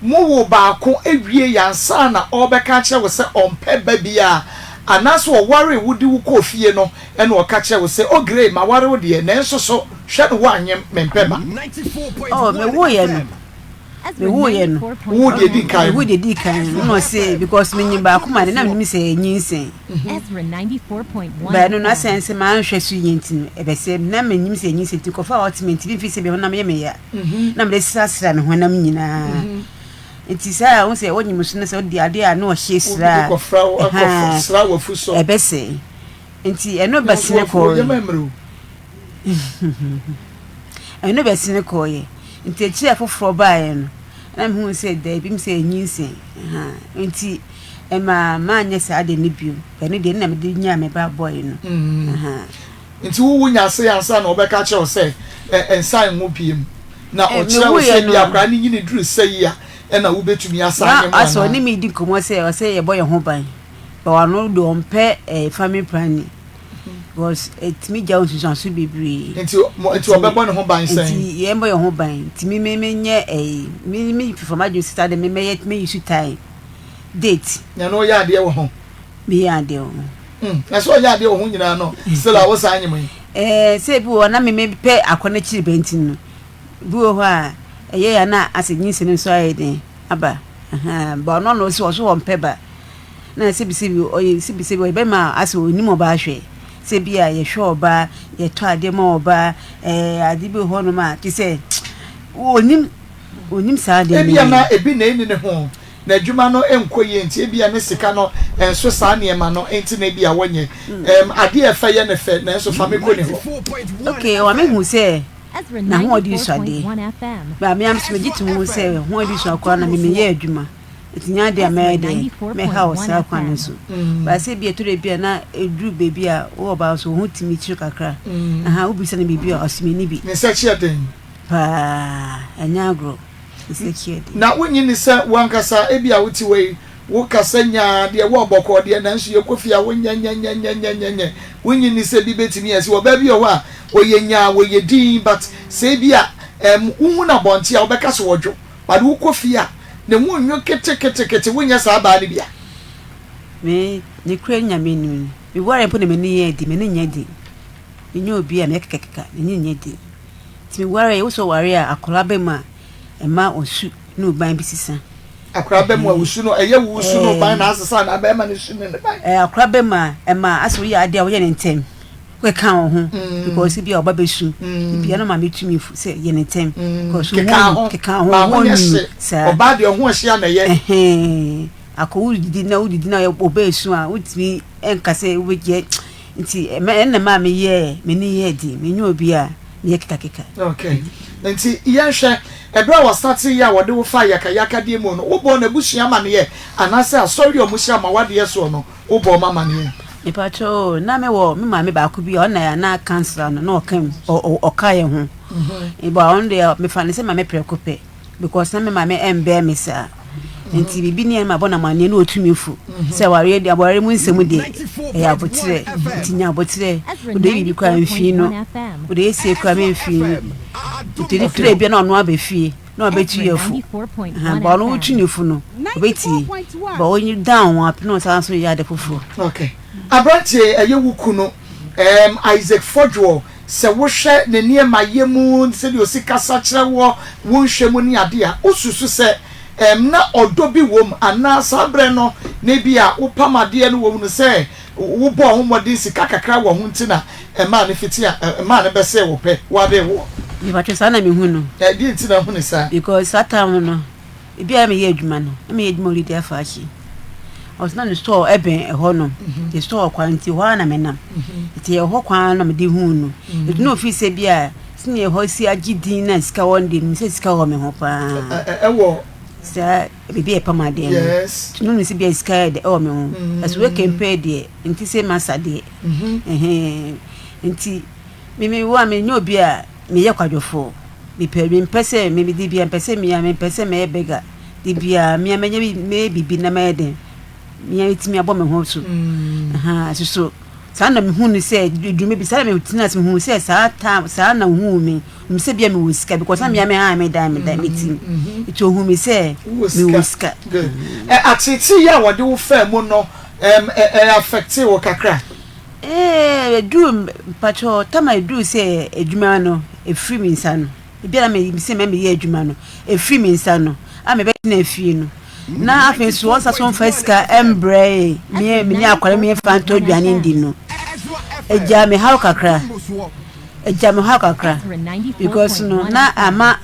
mo wo baako wie yɛ ansa na ɔrebɛka akyerɛ wo sɛ ɔmpɛ ba biara anaasɛ ɔwaree wo de wo kɔɔ fie no Ɛna ɔka kyerɛɛ wo sɛ, O Grey, maware wo deɛ, nanso so hwɛ no woanyem, mempɛ ba. Oh, mewoeɛ no, mewoeɛ no. Wowoo deɛ ɛdi kan no. Mewoo deɛ ɛdi kan no, na ɔse, because menyim baako ma no, na menim sɛ ɛyɛ nyinsɛn. But ɛno no, asɛn sɛ manhwɛ so yie nti no, ɛbɛsɛ, na menim sɛ ɛyɛ nyinsɛn nti kɔfaa ointment bi mfiri sɛ me honam yɛ me ya, na mede srasra me honam nyinaa. Nti saa a, wohu sɛ wonyim so no sɛ wode adeɛ a na ɔhye sra a, ɛbɛsɛe. Nti ɛno bɛsene kɔɔeɛ. Ɛno bɛsene kɔɔeɛ. Nti akyire a foforɔ baeɛ no, na mehuu sɛ daabi, mesɛ ɛnyinsɛn. Nti ɛmaa manyɛ saa adeɛ no bio. Ɛno deɛ, ɛno na mede nyaa me ba bɔe no. Nti wo wo nya ase ansa na ɔbɛka akyerɛ wo sɛ nsa nwo biem? Na ɔkyerɛ wo sɛ bi akwadaa no nyini duru sɛ yi a ɛna wobɛtumi asan nye mu anaa? Na asɛ ɔne me di nkɔmmɔ sɛ ɔsɛ yɛbɔ yɛn ho ban. But ɔno deɛ ɔmpɛ eh, family planning because ɛtumi gya wo nsunsuanso bebree. Nti nti ɔbɛbɔ ne ho ban sɛn? Nti yɛn bɔ yɛn ho ban. Nti me me me nyɛ ɛyi eh, me me fifa ma dwene sisa de me mɛyɛ me use time date. Na no ɔyɛ adeɛ wɔ ho. Me yɛ adeɛ wɔ ho. Mm, na sɛ ɔyɛ adeɛ wɔ ho nyinaa no still a wo saa nyem yi. Ɛɛ eh, sɛ ebi wɔ na me me pɛ akɔ n'akyiri bɛnti no bi wɔ hɔ a ɛyɛ ya na asɛ nyinsɛn nso ayɛ den aba. Ɛhɛn, ba ɔno na ɔsi ɔso ɔmpɛ ba. Na sɛbisɛbi ɔyɛ sɛbisɛbi ɔyɛ bɛrima a asɛ ɔnim ɔbaa hwɛ. Sɛ bi a yɛhwɛ ɔbaa, yɛtɔ adeɛ ma ɔbaa, ɛɛ ade bi wɔ hɔnom a te sɛ ɔnim ɔnim saa adeɛ no Ebia na yie. ebi na ɛnni ne ho, n'adwuma no nkɔ yie nti ebia ne sika no nso saa nneɛma no nti na ebia wɔnyɛ. Ɛɛm adeɛ a ɛfɛ yɛ no fɛ nanso fa me kɔ ne hɔ. Okay, ɔma mehu sɛ n'ahoɔden sua deɛ, but me ara nso megye to mu sɛ hoɔden sua koraa na me meyɛ adwuma. Nti nyɛ adeɛ a mɛyɛ dɛn mɛha wo saa kwan no so. But sɛ bi ɛtɔ da bi a na ɛduru baabi a wo ɔbaa nso wo ho tumi kyere kakra. Aha wobisa no biribi a ɔse menni bi. Ne nsa kyi yɛ den. Paa, ɛnyɛ agorɔ. Ne nsa kyi yɛ den. Na wonnye nni sɛ wo ankasa ebia wote hɔ yi wokasa nyaa deɛ wɔ bɔkɔɔ deɛ nanso yɛkɔ fie a wonyɛ nyɛnyɛnyɛnyɛnyɛ. Wonnye nni sɛ bi bɛtumi asi. Ɔbaa bi wɔ hɔ a ɔyɛ nyaa ɔyɛ dinn but sɛ ebia ɛɛm wohu no abɔnten a wobɛka sɛ ɔdwo. But wo kɔ fie a ne ho nnwo ketekete wo nyɛ saa baa no bi a. Me nokorɛ Nyame nim no, me ware mpo na m'ani yɛ den, m'ani nyɛ den. Menyɛ obi a meyɛ kekakeka, m'ani nyɛ den. Nti me ware, wo sɛ ware a akwadaa ba mu a, ɛma osu ne oban bi sesa. Akwadaa ba mu a osu no, ɛyɛ wo su ne oban na asesa anaa bɛrima no su ne ne ban? Ɛɛ akwadaa ba mu a, ɛma asɛ woyɛ adeɛ a woyɛ no ntɛm. Keka wo ho because ebi a ɔba bɛsu ebi a na maame tumi fo sɛ yɛ ne ntɛm because keka ho keka ho ma ho ho nyɛ nyi hye saa ɔbaa deɛ ɔho ɔhye a na ɛyɛ ɛhɛn akɔ wo didi na wo didi na ɔba esu a wotumi ɛnka sɛ wobɛgye nti ɛmɛ ɛna maa me yɛ m'ani yɛ den menyɛ obi a meyɛ keka keka. Okay nti yɛnhwɛ ɛberɛ a wɔsate yɛ a wɔde wo faa yakayakadeɛ mu no wobɔɔ n'abusua amaneɛ anaasɛ asɔre a wɔhyia ma wadeɛ soɔ no Wobɔɔ m'amaneɛ. Mepakyɛw o, na me wɔ me maame baako bi a ɔno na na councilor no na ɔka mu ɔka yɛn ho. But ɔno deɛ mefa no sɛ maame prɛko pɛ because na me maame ɛmbɛn me saa. Nti biribi ne ma bɔ no amaneɛ na ɔtu me fo sɛ awareɛ deɛ awareɛ mu nsɛm deɛ ɛyɛ aboterɛ nti nya aboterɛ wode yɛ biribi koraa mfii no wode yɛ sie koraa memfii no nti ne twerɛ bia na ɔno aba fie. na ɔbɛtu yɛ fo ba ɔno wotu ne fo no ɔbɛtie ba ɔnyi down wɔn apene ɔsan so yɛ ade foforɔ. Okay. Aberanteɛ ɛyɛ wo kunu um, Isaac Fodwoɔ sɛ wohwɛ ne nneɛma yɛ mu sɛdeɛ ɔsi kasa kyerɛ woɔ wo nhwɛ mu ne adeɛ a wosusu sɛ um, na ɔdɔ bi wom anaa saa berɛ no na ebi a wopam adeɛ no wɔhunu sɛ Wobɔɔ ho mmɔden sika kakra wɔ ho nti na ɛmaa no fiti a ɛmaa no bɛsɛɛ wo pɛ waree woɔ. Mepakyɛw saa na mehu no. Ɛdeɛn nti na wohu no saa? Because saa time no ebi a na meyɛ adwuma no na meyɛ adwuma wɔ Lydia Faakye ɔsɛ na ne store ɛbɛn ɛhɔ nom ne store kwan nti hɔ ara na menam nti ɛhɔ kwan na mede huu no nti na ofii sɛ bi a sɛnea ɛhɔ si agye din na sika wɔ no deɛ menim sɛ sika wɔ me ho paa ɛwɔ saa Biribi a ɛpam adeɛ no. Yes. Nti no sɛ bia sika yɛ dɛ ɛwɔ me ho. Ɛso wei kɛmpɛ deɛ nti sɛ masa deɛ. Ɛhɛn. Nti me me wo a menyɛ obi a meyɛ kwadwofoɔ. Mepɛ mempɛ sɛ me de bia mpɛ sɛ mea mempɛ sɛ mɛyɛ beggar. De bia mea mɛnyɛ bi mɛyɛ biribi na mɛyɛ dɛn. Mea metumi abɔ me ho so. Ɛhaa soso saa na mehu no sɛ dwuma bi saa na metena ase mehu sɛ saa time saa na ohuu me. Menim sɛ bia mewɔ sika because na mea me han me dan me dan me ti nti ohuu me sɛ mewɔ sika. Good. Ɛ ateetee yi a wɔde wo faa mu no ɛm ɛ ɛ affectee wo kakra? Ɛɛ eduru mpakyɛw tam a eduru sɛ adwuma no efiri me nsa no ebi a na me sɛ mɛ meyɛ adwuma no efiri me nsa no a mebɛtena fie no na afei nso wɔn nsa so mfa sika mbrɛ me me ne akwadaa me mfa ntɔ aduane ndi no egya me haw kakra. Agya me hɔ kakra because no na ama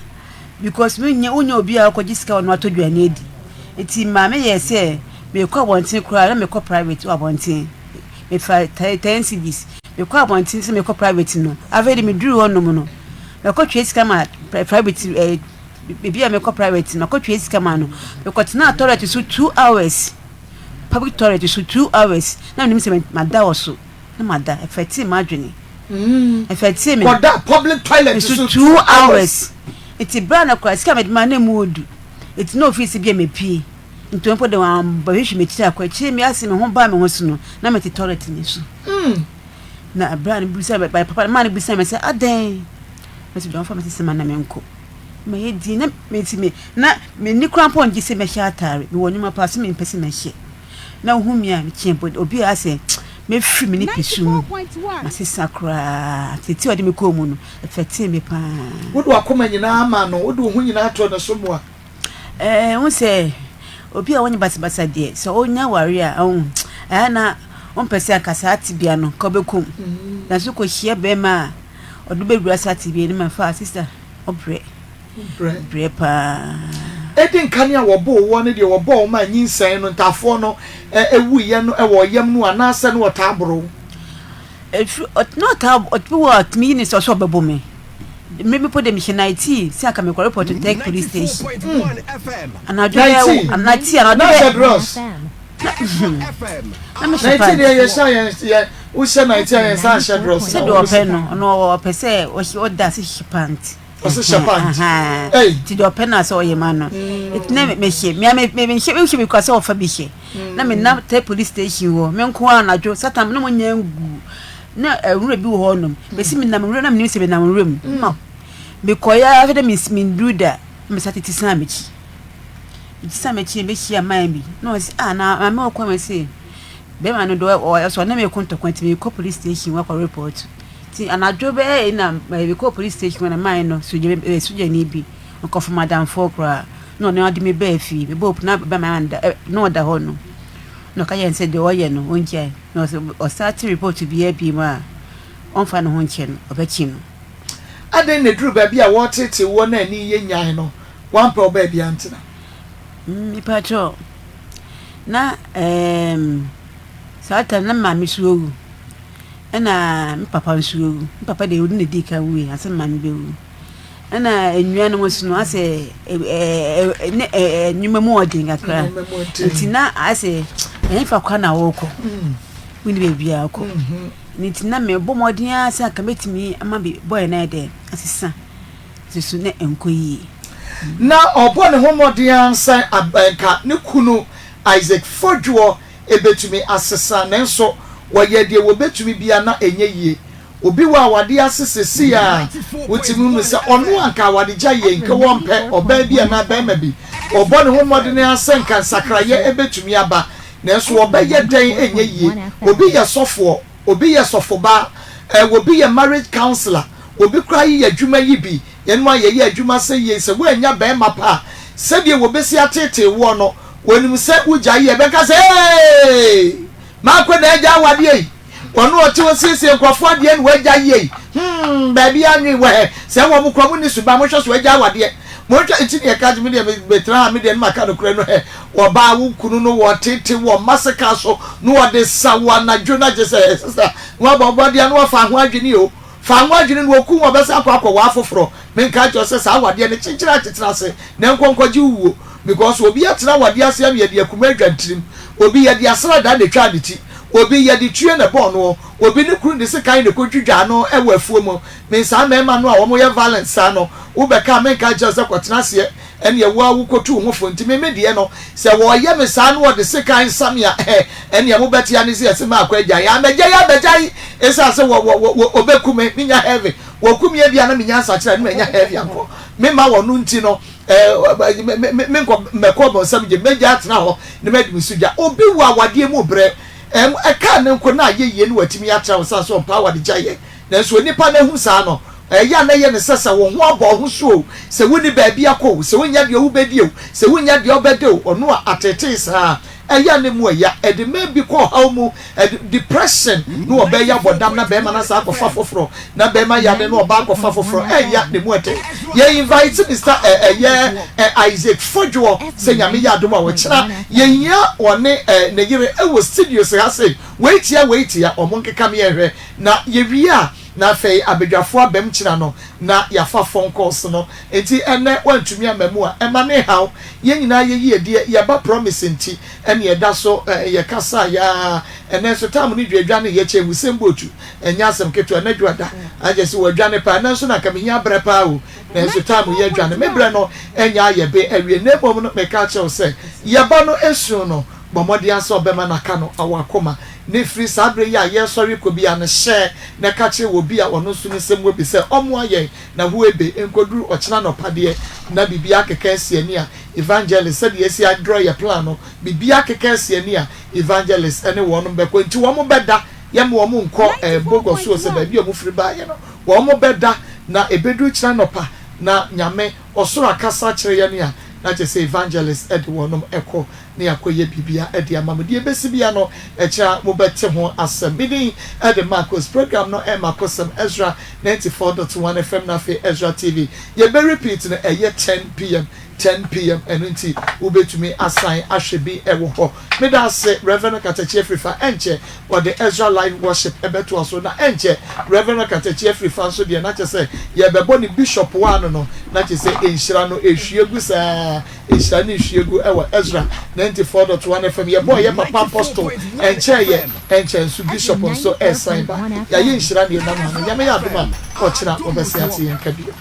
because me nyɛ wonya obi a ɔkɔgye sika ɔno atɔ aduane adi nti maame yɛ sɛ mekɔ abɔnten koraa na mekɔ private wɔ abɔnten mefa 10 cedis mekɔ abɔnten sɛ mekɔ private no afei de meduru hɔ nom no mɛkɔ twa sika ma private eh, baabi a mekɔ private no mɛkɔ twa sika ma no mekɔtena toilet so 2 hours public toilet so 2 hours na menim sɛ mada wɔ so na mada ɛfɛtee m'adwene ɛfɛtee me Kɔda public toilet nso so 2 hours nti bra no koraa sika mede ma na emu odu nti na ofii sɛ bia mepie. Nti mpo de wɔambɛhwehwɛ m'ekyir akɔ ekyir me ase me ho baa me ho so no na metse toilet no so. Na bra no bisa me papa man no bisa me sɛ adɛn? Mese deɛ ɔmfa me sisi ma na menkɔ. Ma yɛ din na meti me na m'ani koraa mpo ngye sɛ mɛhyɛ ataare. Mewɔ nnwuma paa so mempɛ sɛ mɛhyɛ. Na wohu me a mekyɛn bɔ obi a asɛ mɛfiri me nipasu mu. Masesa koraa. Tete a ɔde me kɔɔ mu no ɛfɛtee me paa. Wode w'akoma nyinaa maa no, wode wo ho nyinaa too ne so mua. Ɛɛ, wohu sɛ obi a ɔnyɛ basabasa deɛ, sɛ ɔnya aware a, ɔho, ɛyɛ na ɔmpɛ sɛ anka saa tebea no nka ɔbɛkɔ mu. Mm. Nanso kɔhyia bɛrima a ɔde bɛwura saa tebea no mu fa sista ɔbrɛ. Brɛ. Brɛ paa. Edi nkan a wɔboo woɔ ne deɛ wɔbɔɔ wo maa nyinsɛn no, ntaafoɔ no wuiɛ no wɔ ɔyam no anaasɛ na wɔtaa boro wo? Ɛfiri ɔt na ɔtaa ɔt bi wɔ hɔ a ɔtumi yi ne sɛ ɔsɛ ɔbɛbɔ me. Me mpo de mehyɛ nightie sɛ anka mekɔ report to Tech police station. Anadwo bɛyɛ Nightie? nightie anadwo Na bɛyɛ hyɛ drɔs? na na mehyɛ Nightie pant. deɛ yɛhyɛ a yɛn yɛ wohyɛ nightie a yɛn nsa nhyɛ drɔs na Sɛdeɛ ɔpɛ no ɔno ɔpɛ sɛ ɔhyɛ ɔda ase hyɛ pant. Ɔse hyɛ pant. Ei. Nti deɛ ɔpɛ no a sɛ ɔyɛ ma no. Nti na mehyɛ me a me me mehyɛ mehyɛ bi koraa sɛ ɔfa bi hyɛ. Na me nam tɛ police station hɔ me nko ara anadwo satan na mo nyɛ ngu na nwura bi wɔ hɔ nom. Mesi me nam nwura na menim sɛ me nam nwura mu. Ma mekɔeɛ ara hwɛ dɛ me menduru da na me sa tete san m'akyi. Mete san m'akyi na mehyia man bi na ɔse ah na maame ɔkɔ me se bɛrima no deɛ ɔsɛ ɔne me ko ntɔkwa nti mekɔ police station hɔ akɔ report. Nti anadwo bɛyɛ ei na mekɔɔ police station hɔ na man no sogya bi sogyani bi ɔkɔfa m'adamfoɔ koraa na ɔno ɔde me baa fie mebɔɔ na bɛma no da na ɔda hɔ no na ɔka kyerɛ no sɛ deɛ ɔyɛ no ɔngyae na ɔsɛ ɔsan te report biara bio a ɔmfa ne ho nkyɛ no ɔbɛkye no. Adɛn na ɛduru baabi a wɔreteetee woɔ na ani yɛ nyan no woampɛ wo baabi antena? Mepakyɛw, na ɛɛm saa time no na me maame nso awu. Ɛna me papa nso awu. Me papa deɛ ɔno na ɛdii kan wuiɛ ansa na maame bɛwu. Ɛna nnuanom nso no asɛ ne nneɛma mu ɔden kakra. Nti na asɛ ɛhefa koraa na wɔrekɔ. Wonni baabi a wɔkɔ. Nti na mebɔ mmɔden ara sɛ anka mɛtumi ama bɔyɛ no ayɛ dɛ asesa. Nso na ɛnkɔ yie. Na ɔbɔ ne ho mmɔden ara sɛ anka ne kunu Isaac Fodwoɔ Ebetumi asesa, nanso wɔyɛ deɛ wɔbetumi biara na ɛnyɛ yie. Obi wɔ awadeɛ ase seesei a, wotumi hu no sɛ ɔno anka awadegya yie, nka ɔmpɛ ɔbaa bi anaa barima bi. Ɔbɔ ne ho mmɔden ara sɛ nka nsakraeɛ betumi aba, nanso ɔbɛyɛ dɛn ɛnyɛ yie. Obi yɛ sɔfoɔ, Obi yɛ sɔfobaa, eh, obi yɛ marriage counsellor, obi koraa yeyɛ adwuma yi bi, yɛnom a yɛyɛ adwuma sɛ yei, sɛ woannya barima pa a, sɛdeɛ wɔbɛsi ateetee woɔ no, wɔnim sɛ wogyae yɛ, bɛka sɛ, Eeii! Maako na agya awadeɛ yi, ɔno ɔte hɔ siesie nkurɔfoɔ adeɛ na wagya yɛ yi, hmm, baabi anwen wɔ hɛ, sɛ wɔn koraa wɔnni suban, mohwɛ so agya awadeɛ. Monhwɛ, nti ne yɛka gye me deɛ metra ha, me deɛ ne maka nokorɛ no hɛ, Wɔbaa wo kunu no wɔ tete wɔ maseka so na wɔde sa wo anadwo na gye sɛ sister na wabɔ adeɛ na wafa ho adwene o fa ho adwene na wɔku wɔbɛsa akɔ akɔ wɔ afoforɔ menka nkyerɛ sɛ saa awadeɛ no kyekyere akyekyere ase na nkɔ nkɔgye wo wuo because obi atena awadeɛ ase ama yɛde akuma adwa ntirim obi yɛde asradaa na etwaa ne ti obi yɛde tue na ɛbɔɔ noɔ obi ne kunu de sekan na ɛkɔdwidwaa no wɔ afuo mu me saa mmarima no a wɔyɛ violent saa no wobɛka a menka nkyerɛ sɛ kɔtena aseɛ Ɛnneɛ wo ara wokɔtu wo ho fo. Nti me me deɛ no, sɛ wɔreyɛ me saa na wɔde sekan sa me a, ɛhɛ, ɛnneɛ mobɛte ane sɛ yɛse maakɔ agyae. A mɛgyae a mɛgyae, ɛsiane sɛ wɔ, wɔ, wɔ, wɔbɛku me, menya heaven. Wɔku me a ebia na menya nsakyera na manya heaven ankɔ. Memma wɔno nti no, ɛɛ, me, me, me, menkɔ, mɛkɔ ɔbonsam gyem. Mɛgyae atena hɔ na madi me so gya. Obi wɔ awadeɛ mu brɛ, ɛm, ɛkaa ne nko na ayɛ yie na watumi atra hɔ sane sɛ ɔmpɛ awadegyaeɛ. Nanso onipa no ahu saa no, ɛyɛ a na ɛyɛ no sɛ sɛ wo ho abɔ wo ho so oo, sɛ wunni baabi akɔ oo, sɛ wunnya deɛ wubedi oo, sɛ wunnya deɛ wobɛda oo, ɔno a ateetee saa. Ɛyɛ a na emu ɛya. Ɛde mmaa bi kɔ ɔhaw mu, ɛde depression, na ɔbaa yi abɔ dam na barima no asan akɔfa foforɔ, na barima yare na ɔbaa akɔfa foforɔ. Ɛya na emu ɛden. Yɛ invite Mister ɛ ɛyɛ ɛ Isaac Fodwoɔ sɛ Nyame yɛ adom a ɔkyena yɛhia ɔne ɛ ne yere ɛwɔ studios ha sei. Wei tia wei tia, wɔn nkeka me yɛnhwɛ. Na yɛwie a. Na afei abadwafoɔ abam kyena no na yɛafa phone calls no. Enti ɛnnɛ woantumi amma mu a, ɛmma ne nhaw. Yɛn nyinaa yɛ yiedie, yɛba promise nti ɛne yɛda so yɛkasa yaa. Ɛnnɛ nso time no dwadwane yɛ kyɛn Usain Bolt, ɛnyɛ asɛm ketewa. Ɛnnɛ dwoada, agyɛ sɛ wɔadwane paa. Ɛnnɛ nso na anka mehia brɛ paa o, nanso time yɛ dwane. Me brɛ no nyɛ ayɛ be awie, na mmom no meka akyerɛ wo sɛ yɛba no esu no, bɔ mmɔden ara sɛ ɔbɛma no aka no wɔ akoma. Ne firi saa berɛ yi a yɛresɔre kɔ biara no, hyɛ na ka kyerɛ obi a ɔno nso ne nsam wɔ bi sɛ ɔmmoa yɛn na ho ebe nkɔduru ɔkyena anɔpa deɛ na biribiara akeka asi ani a Evangelist, sɛdeɛ yɛasi adrɔ yɛ plan no, biribiara akeka asi ani a Evangelist ne wɔnom bɛkɔ. Nti wɔn bɛda, yɛmma wɔn nkɔ eh, Bogor so o, sɛ baabi a wɔn firi baeɛ no, wɔn bɛda, na ɛbɛduru kyena anɔpa na Nyame, ɔsoro akasa akyerɛ yɛn a, na kyerɛ sɛ Evangelist de wɔnom kɔ na yɛakɔyɛ biribiara de ama mo. Deɛ ɛbɛsi biara no, ɛkyɛ a mobɛte ho asɛm. Me din de Marcos. Program no yɛ Makosɛm, Ezra 94.1 FM na afei Ezra TV. Yɛbɛ repeat no, ɛyɛ 10 pm, 10 pm, ɛno nti wobɛtumi asan ahwɛ bi wɔ hɔ. Meda ase, Reverend Katakyi Afrifa. Ɛnkyɛ wɔde Ezra Live Worship ɛbɛtoa so, na ɛnkyɛ Reverend Katakyi Afrifa nso deɛ na kyɛ sɛ yɛbɛbɔ ne Bishop wa no, na kyɛ sɛ nhyira no ehwie gu saa, nhyira no ehwie gu ɛwɔ Ezra 94.1 FM. Yɛbɔ yɛ papa Apostle ɛnkyɛ yɛ ɛnkyɛ nso Bishop nso ɛsan ba. Yɛayɛ nhyira ne yɛnam ha no. Nyame yɛ adom a, ɔkyena wɔbɛsɛ ate yɛn ka bio.